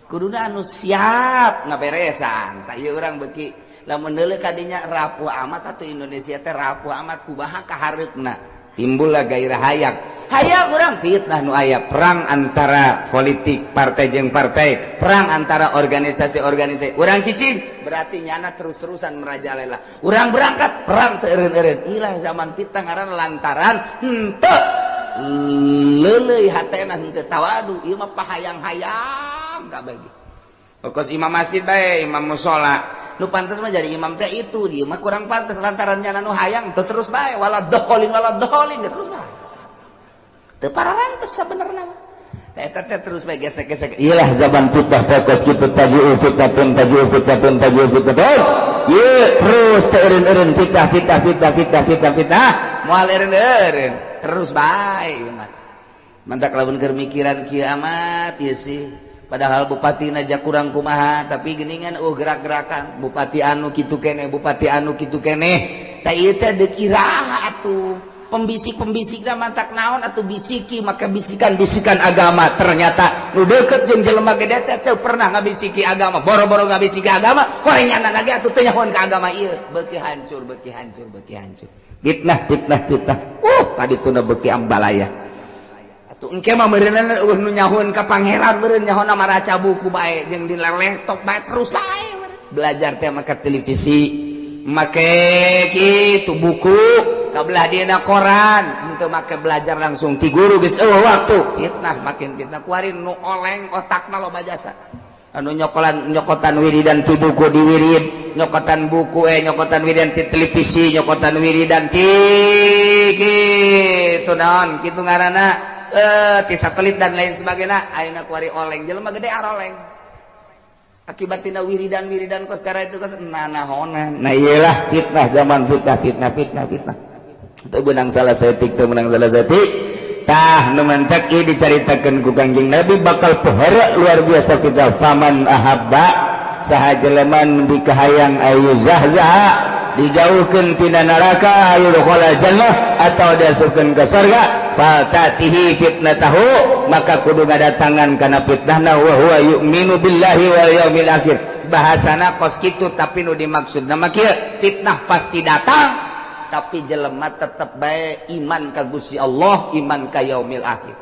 Kuduna anu siap ngaberesan. Tah ieu urang beuki lamun deuleu ka dinya rapuh amat atuh Indonesia teh rapuh amat kumaha ka hareupna. Timbullah gairah hayang. Hayang urang fitnah nu aya perang antara politik partai jeung partai, perang antara organisasi-organisasi. Urang cicing berarti nyana terus-terusan merajalela. Urang berangkat perang teu eureun-eureun. Ilah zaman fitnah ngaran lantaran henteu leuleuy hatena henteu tawadu. Ieu mah pahayang-hayang kabeh. Pokos imam masjid bae, imam mushola. Nu pantes mah jadi imam teh itu, dia mah kurang pantes lantaran nyana nu hayang teu terus bae wala dholin terus bae. Teu pararantes sabenerna mah. Eta teh terus bae gesek-gesek. Iyalah zaman fitnah fokus kitu taji'u fitnatun taji'u fitnatun taji'u fitnatun. Ieu terus teu eureun-eureun fitnah fitnah fitnah fitnah fitnah fitnah. Moal eureun-eureun terus bae ieu mah. Mantak lamun keur mikiran kieu amat ieu sih. Padahal bupati aja kurang kumaha tapi geningan oh gerak-gerakan bupati anu kitu keneh bupati anu kitu keneh tah ieu teh deuk iraha atuh. Pembisik-pembisikna mantak naon atau bisiki maka bisikan-bisikan agama. Ternyata nu deukeut jeung jelema gede teh teu pernah ngabisiki agama, boro-boro ngabisiki agama, horengan lagi atuh teu nyahoan ka agama ieu. Beuki hancur, beuki hancur, beuki hancur. Fitnah, fitnah, fitnah. Tadi tuna beuki ambalaya. Atuh engke mah meureunna eueuh nu nyahoan ka pangeran, meureun nyahoana maraca buku bae jeung di laptop bae terus bae. Belajar teh make televisi, make kitu buku, kabelah dina koran, henteu make belajar langsung ti guru geus eueuh waktu. Fitnah makin fitnah kuari nu oleng otakna loba jasa. Anu nyokolan nyokotan wiridan ti buku di wirid, nyokotan buku nyokotan wiridan ti televisi, nyokotan wiridan ti kitu naon kitu ngaranna ti satelit dan lain sebagainya. Ayeuna kuari oleng jelema gede aroleng. Akibat tina wiridan-wiridan kos sekarang itu kos nanahonan. Nah iyalah fitnah zaman fitnah, fitnah, fitnah, fitnah. Teu beunang salah saeutik, teu meunang salah saeutik. Tah nu mantak ieu dicaritakeun ku Kangjeng Nabi bakal pohara luar biasa fitnah. Faman ahabba saha jelema nu dikahayang ayu zahzaha dijauhkeun tina neraka ayu dakhala jannah atau diasupkeun ka surga, fatatihi fitnatahu maka kudu ngadatangan kana fitnahna wa huwa yu'minu billahi wal yaumil akhir. Bahasana kos kitu tapi nu dimaksudna mah kieu, fitnah pasti datang tapi jelema tetep bae iman ka Gusti Allah, iman ka yaumil akhir.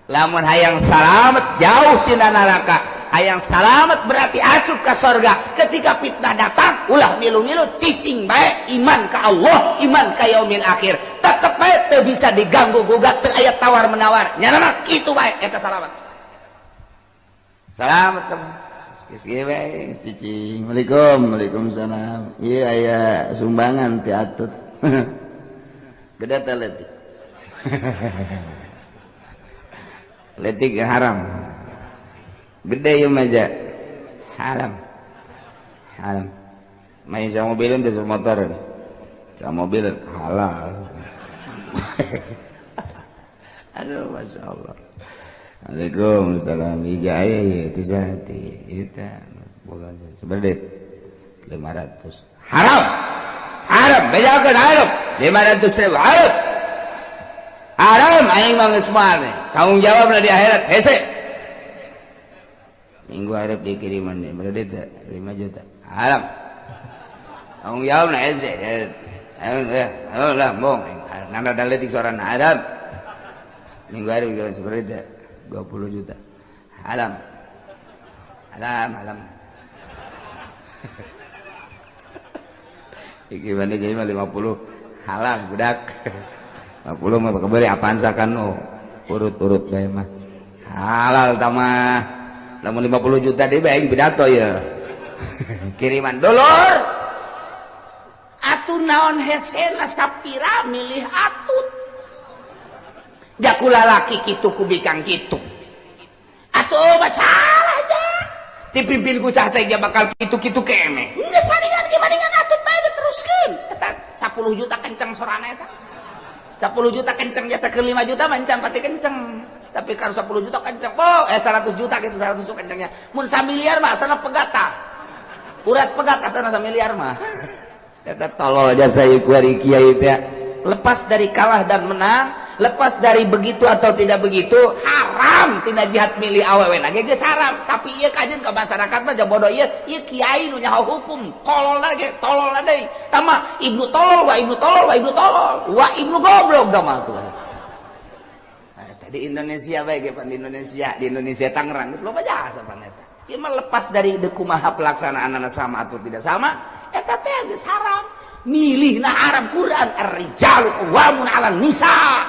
Lamun hayang salamet jauh tina neraka, hayang salamet berarti asup ka sorga. Ketika fitnah datang ulah milu-milu, cicing bae iman ka Allah, iman ka yaumil akhir. Tetep bae teu bisa diganggu gugat, teu aya tawar menawar. Nyana mah kitu bae eta salamet. Salamet teman. Geus kieu bae cicing. Waalaikum, waalaikumsalam. Ieu aya sumbangan ti atut. Gede teh letik. Letik haram. Gede ieu mah ja. Haram. Haram. Main sama mobilin teh sama motor. Sama mobil halal. Aduh, masya Allah. Waalaikumsalam. Ija aya ieu teh sahati. Eta boga seberapa 500. Haram. Haram, bejakeun haram. 500 ribu haram. Haram aing mah geus moal. Tanggung jawabna di akhirat hese. Minggu harap dikiriman nih, berarti 5 juta. Haram. Tanggung jawabna hese. Ayo lah, bong. Nana daletik soran haram. Minggu harap jalan seperti itu 20 juta. Haram. Haram, haram. Gimana jadi 50 halal budak. 50 mah kebeli apaan sakan oh. Urut-urut bae mah. Halal tamah. Lamun 50 juta deui bae pidato ya. Kiriman dulur. Atuh naon hesena sapira milih atut. Jakula laki kitu ku bikang kitu. Atuh masalah aja. Dipimpin ku saha saja bakal kitu-kitu kene. Geus maningan ge maningan atut bae diteruskeun. Eta 10 juta kenceng sorana eta. 10 juta kenceng jasa ke 5 juta mancang pati kenceng. Tapi kalau 10 juta kenceng, oh 100 juta gitu, 100 juta kencengnya. Mun samiliar mah asana pegat tah. Urat pegat asana samiliar mah. Eta tolol jasa ieu kuari kiai teh. Lepas dari kalah dan menang, lepas dari begitu atau tidak begitu, haram tina jihad milih awewe lagi geus haram. Tapi ieu kajeun ka masyarakat mah bodoh ieu, ieu kiai nu nyaho hukum, kolol lagi, tolol deui. Tama ibnu tolol wa ibnu tolol wa ibnu tolol wa ibnu goblok tama tuh. Di Indonesia bae ge pan di Indonesia, di Indonesia Tangerang geus loba jasa pan eta. Ieu mah lepas dari kumaha pelaksanaanna sama atau tidak sama, eta teh geus haram. Milih na haram. Quran ar-rijalu qawwamun 'alan nisa.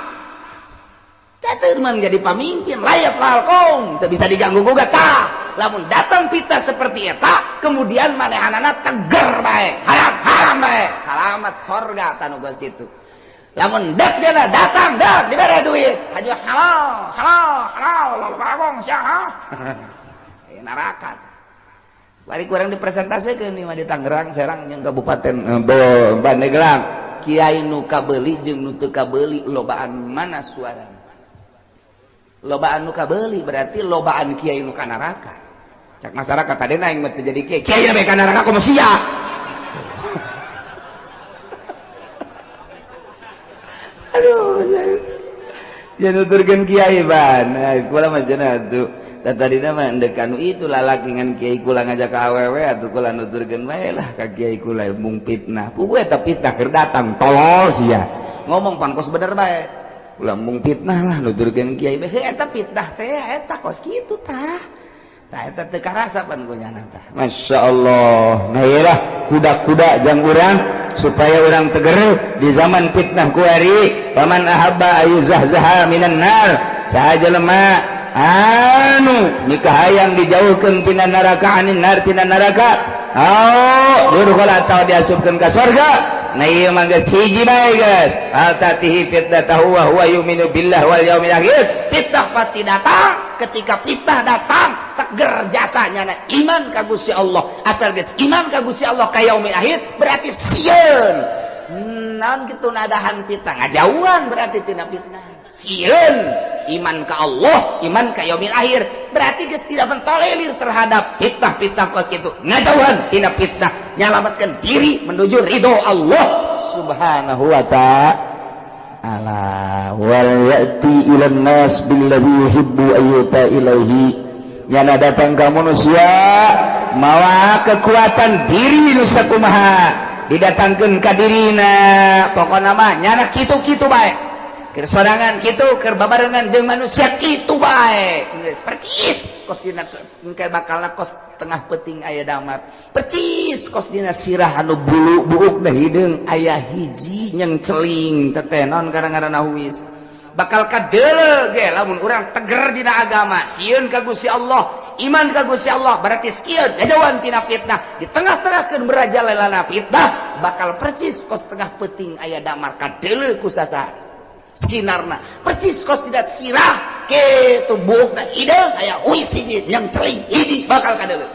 Teu menjadi pamimpin layak lalkong, teu bisa diganggu gugat tah. Lamun datang pita seperti eta, kemudian manehanana teger bae, haram haram bae, salamat sorga tanu geus kitu. Lamun dek dia datang dek dibere duit, hanya halal halal halal lalu sia. Neraka. Bari kurang dipresentasikan nih di Tangerang, Serang, yang Kabupaten Pandeglang. Kiai nu kabeuli jeung nu teu kabeuli lobaan mana suarana? Lobaan nu kabeuli berarti lobaan kiai nu ka neraka. Cak masyarakat tadi aing mah teu jadi kiai. Kiai bae ka neraka komo sia. Aduh, Ya nuturkeun kiai ban. Kula mah cenah atuh. Tadina mah endek kanu itu lalaki ngan kiai kula ngajak ka awewe atuh kula nuturkeun bae lah ka kiai kula mung fitnah. Puguh eta fitnah keur datang tolol sia. Ngomong pan kos bener bae. Kula mung fitnah lah nuturkeun kiai bae. Eta fitnah teh eta kos kitu tah. Tah eta teu karasa pan ku nyana tah. Masyaallah. Nah ieu lah kuda-kuda jang urang supaya urang teger di zaman fitnah kuari. Faman ahabba ayuzahzaha minan nar. Saha jelema anu nikah hayang dijauhkeun tina neraka, anin nar tina neraka, oh yudkhala atawa diasupkeun ka surga. Nah, ieu mah geus hiji bae geus, al tatihi fitnatahu wa huwa yu'minu billah wal yaumil akhir. Fitnah pasti datang. Ketika fitnah datang, teger jasanya na iman ka Gusti Allah. Asal geus iman ka Gusti Allah, ka yaumil akhir, berarti sieun naon kitu nadahan fitnah, ngajauhan berarti tina fitnah. Sieun iman ka Allah, iman ka yaumil akhir, berarti geus tidak mentolerir terhadap fitnah-fitnah kos kitu, ngajauhan tina fitnah, nyalamatkan diri menuju ridho Allah Subhanahu wa ta'ala. Wal ya'ti ilan nas billadhi yuhibbu ayyuta ilaihi, nyana datang ka manusia mawa kekuatan diri nu sakumaha didatangkeun ka dirina. Pokona mah nyana kitu-kitu bae, keur sorangan kitu, keur babarengan jeung manusia kitu bae. Geus percis kos dina engke bakalna kos tengah peuting aya damar, percis kos dina sirah anu bulu buuk da hideung aya hiji nyengceling teteh naon kadang-kadang huis bakal kadeuleu ge. Lamun urang teger dina agama, sieun ka Gusti Allah, iman ka Gusti Allah, berarti sieun ngajauhan tina fitnah di tengah-tengahkeun merajalelana fitnah, bakal percis kos tengah peuting aya damar, kadeuleu ku sasaha sinarna, percis kos tidak sirah kitu buukna hideung aya huis hiji nyengceling hiji, bakal kadeuleu.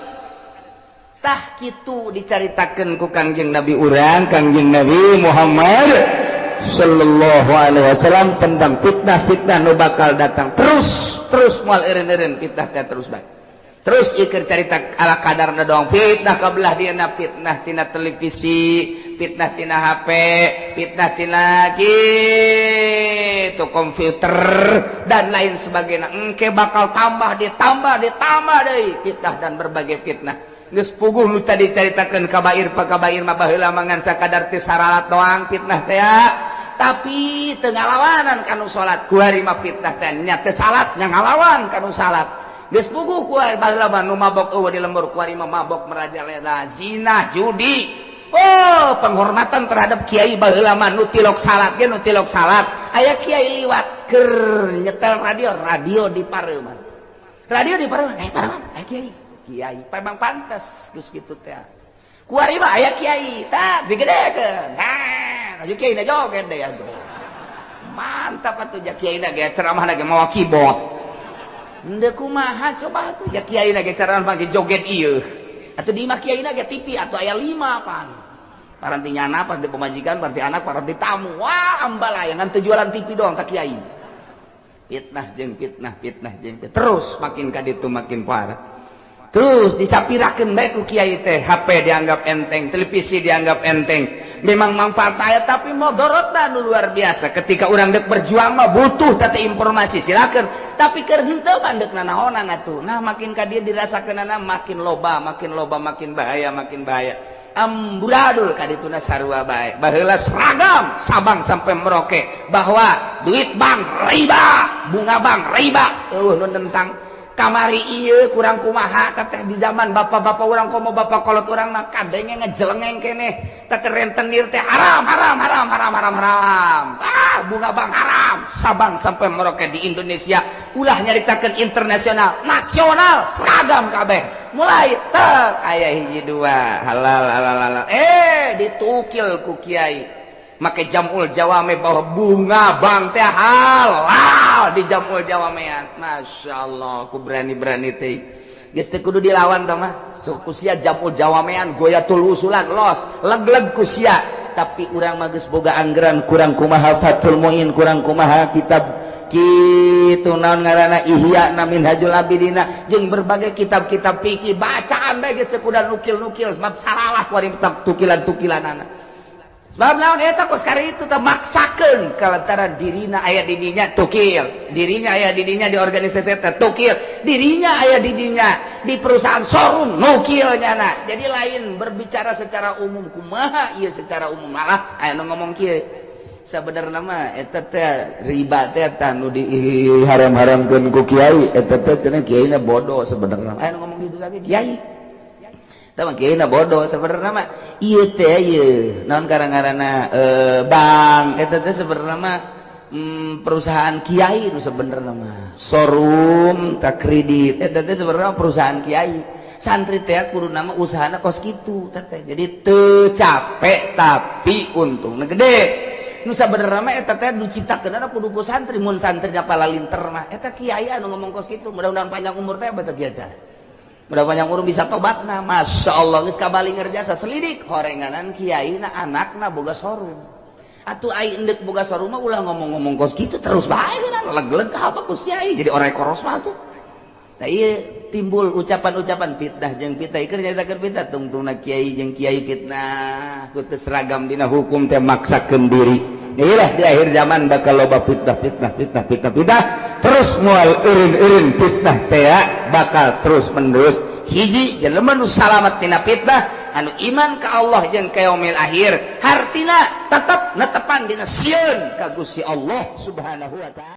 Tah, kitu dicaritakeun ku Kangjeng Nabi urang, Kangjeng Nabi Muhammad sallallahu alaihi wasallam, tentang fitnah-fitnah nu bakal datang terus terus, moal eureun-eureun fitnah teh, terus bae terus. Ieu carita ala kadarna doang. Fitnah kabelah dieuna, fitnah tina televisi, fitnah tina HP, fitnah tina gitu komputer dan lain sebagainya. Engke bakal tambah, ditambah, ditambah deui fitnah dan berbagai fitnah. Geus puguh nu tadi caritakeun kabair pa kabair mah baheula mangan sakadar teu saralat doang fitnah teh, tapi teu ngalawanan kanu salat. Kuari mah fitnah teh nya teu salat, nya ngalawan kanu salat. Geus puguh kuari baheula mah nu mabok eueuh di lembur, kuari mah mabok merajalela, zina, judi. Oh, penghormatan terhadap kiai baheula mah nu tilok salat ge, nu tilok salat aya kiai liwat keur nyetel radio, radio di pareuman, radio di pareuman, eh pareuman aya kiai, kiai memang pantes geus kitu teh. Kuari mah aya kiai tah digedekeun, nah aju kiai na joget deh atuh, mantap atuh. Ja kiai na ge ceramah na ge mawa keyboard. Henteu kumaha coba atuh, ja kiai na ge ceramah ge joget ieu atuh. Di imah kiai na ge TV atuh aya 5 pan, paranti nyana, paranti pemajikan, paranti anak, paranti tamu. Wah, ambalaya ngan teu jualan TV doang tak kiai. Fitnah jeung fitnah, fitnah jeung fitnah, terus makin ka ditu makin parah. Terus disapirakeun bae ku kiai teh. HP dianggap enteng, televisi dianggap enteng. Memang manfaat aya, tapi modorotna nu luar biasa. Ketika urang dek berjuang mah butuh tata informasi, silakan, tapi keur henteu mah deuk nanaonan atuh. Nah, makin ka dieu dirasakeunana makin loba, makin loba, makin bahaya, makin bahaya, amburadul ka dituna sarua bae. Baheula seragam Sabang sampai Merauke bahwa duit bank riba, bunga bank riba, eueuh nu nentang. Kamari ieu kurang kumaha teteh, di zaman bapak-bapak urang, komo bapak kolot urang mah kadenge ngejelengeng keneh teteh, rentenir teh haram, haram, haram, haram, haram, haram, ah bunga bank haram. Sabang sampai Merauke di Indonesia, ulah nyaritakeun internasional, nasional seragam kabeh. Mulai tek aya hiji dua halal, halal, halal, eh ditukil ku kiai make jamul jawame bahwa bunga bank teh halal di jamul jawamean. Masya Allah, aku berani-berani teh geus teu kudu dilawan tah mah. Sok ku sia jamul jawamean, goyatul usulan, los leg-leg ku sia. Tapi urang mah geus boga anggaran kurang kumaha, Fathul Muin kurang kumaha, kitab kitu naon ngaranna, Ihya na, Minhajul Abidina jeung berbagai kitab-kitab fikih bacaan bae geus teu kudu nukil-nukil, sebab saralah kuari tukilan-tukilanana. Sebab naon eta kos kari itu teh maksakeun kalantaran dirina aya di dinya tukil, dirinya aya di dinya di organisasi eta tukil, dirinya aya di dinya di perusahaan showroom nukil nyana. Jadi lain berbicara secara umum kumaha ieu secara umum, malah aya nu ngomong kieu, sabenerna mah eta teh riba teh tah nu diharam-haramkeun ku kiai eta teh cenah kiaina bodoh. Sebenarnya aya nu ngomong gitu lagi, kiai tah mah kiaina bodoh. Sebenarnya mah ieu teh ieu naon karang-karana bank eta teh sebenarnya mah perusahaan kiai nu sebenarnya mah showroom tak kredit eta teh sebenarnya perusahaan kiai. Santri teh kudu nama usahana kos kitu teh, jadi teu capek tapi untungna gede. Nu sabenerna mah eta teh diciptakeun kudu ku santri, mun santri palalinter mah. Eta kiai anu ngomong kos kitu, mudah-mudahan panjang umur teh beta kiai teh, mudah panjang umur bisa tobatna. Masya Allah, geus kabali ngerjasa selidik horenganan kiai na anakna boga showroom. Atuh ai endek boga showroom mah ulah ngomong-ngomong kos kitu terus bae, leg-leg apa ku kiai jadi orang koros mah tuh. Nah, iya timbul ucapan-ucapan fitnah jeung fitnah, ieu nyaritakeun fitnah tungtungna kiai jeung kiai fitnah ku teu seragam dina hukum teh maksakeun diri. Inilah di akhir zaman bakal loba fitnah, fitnah, fitnah, fitnah, fitnah terus, moal eureun-eureun fitnah teh bakal terus menerus. Hiji jelema nu salamat tina fitnah anu iman ka Allah jeung ka yaumil akhir, hartina tetep netepan dina sieun ka Gusti Allah Subhanahu wa taala.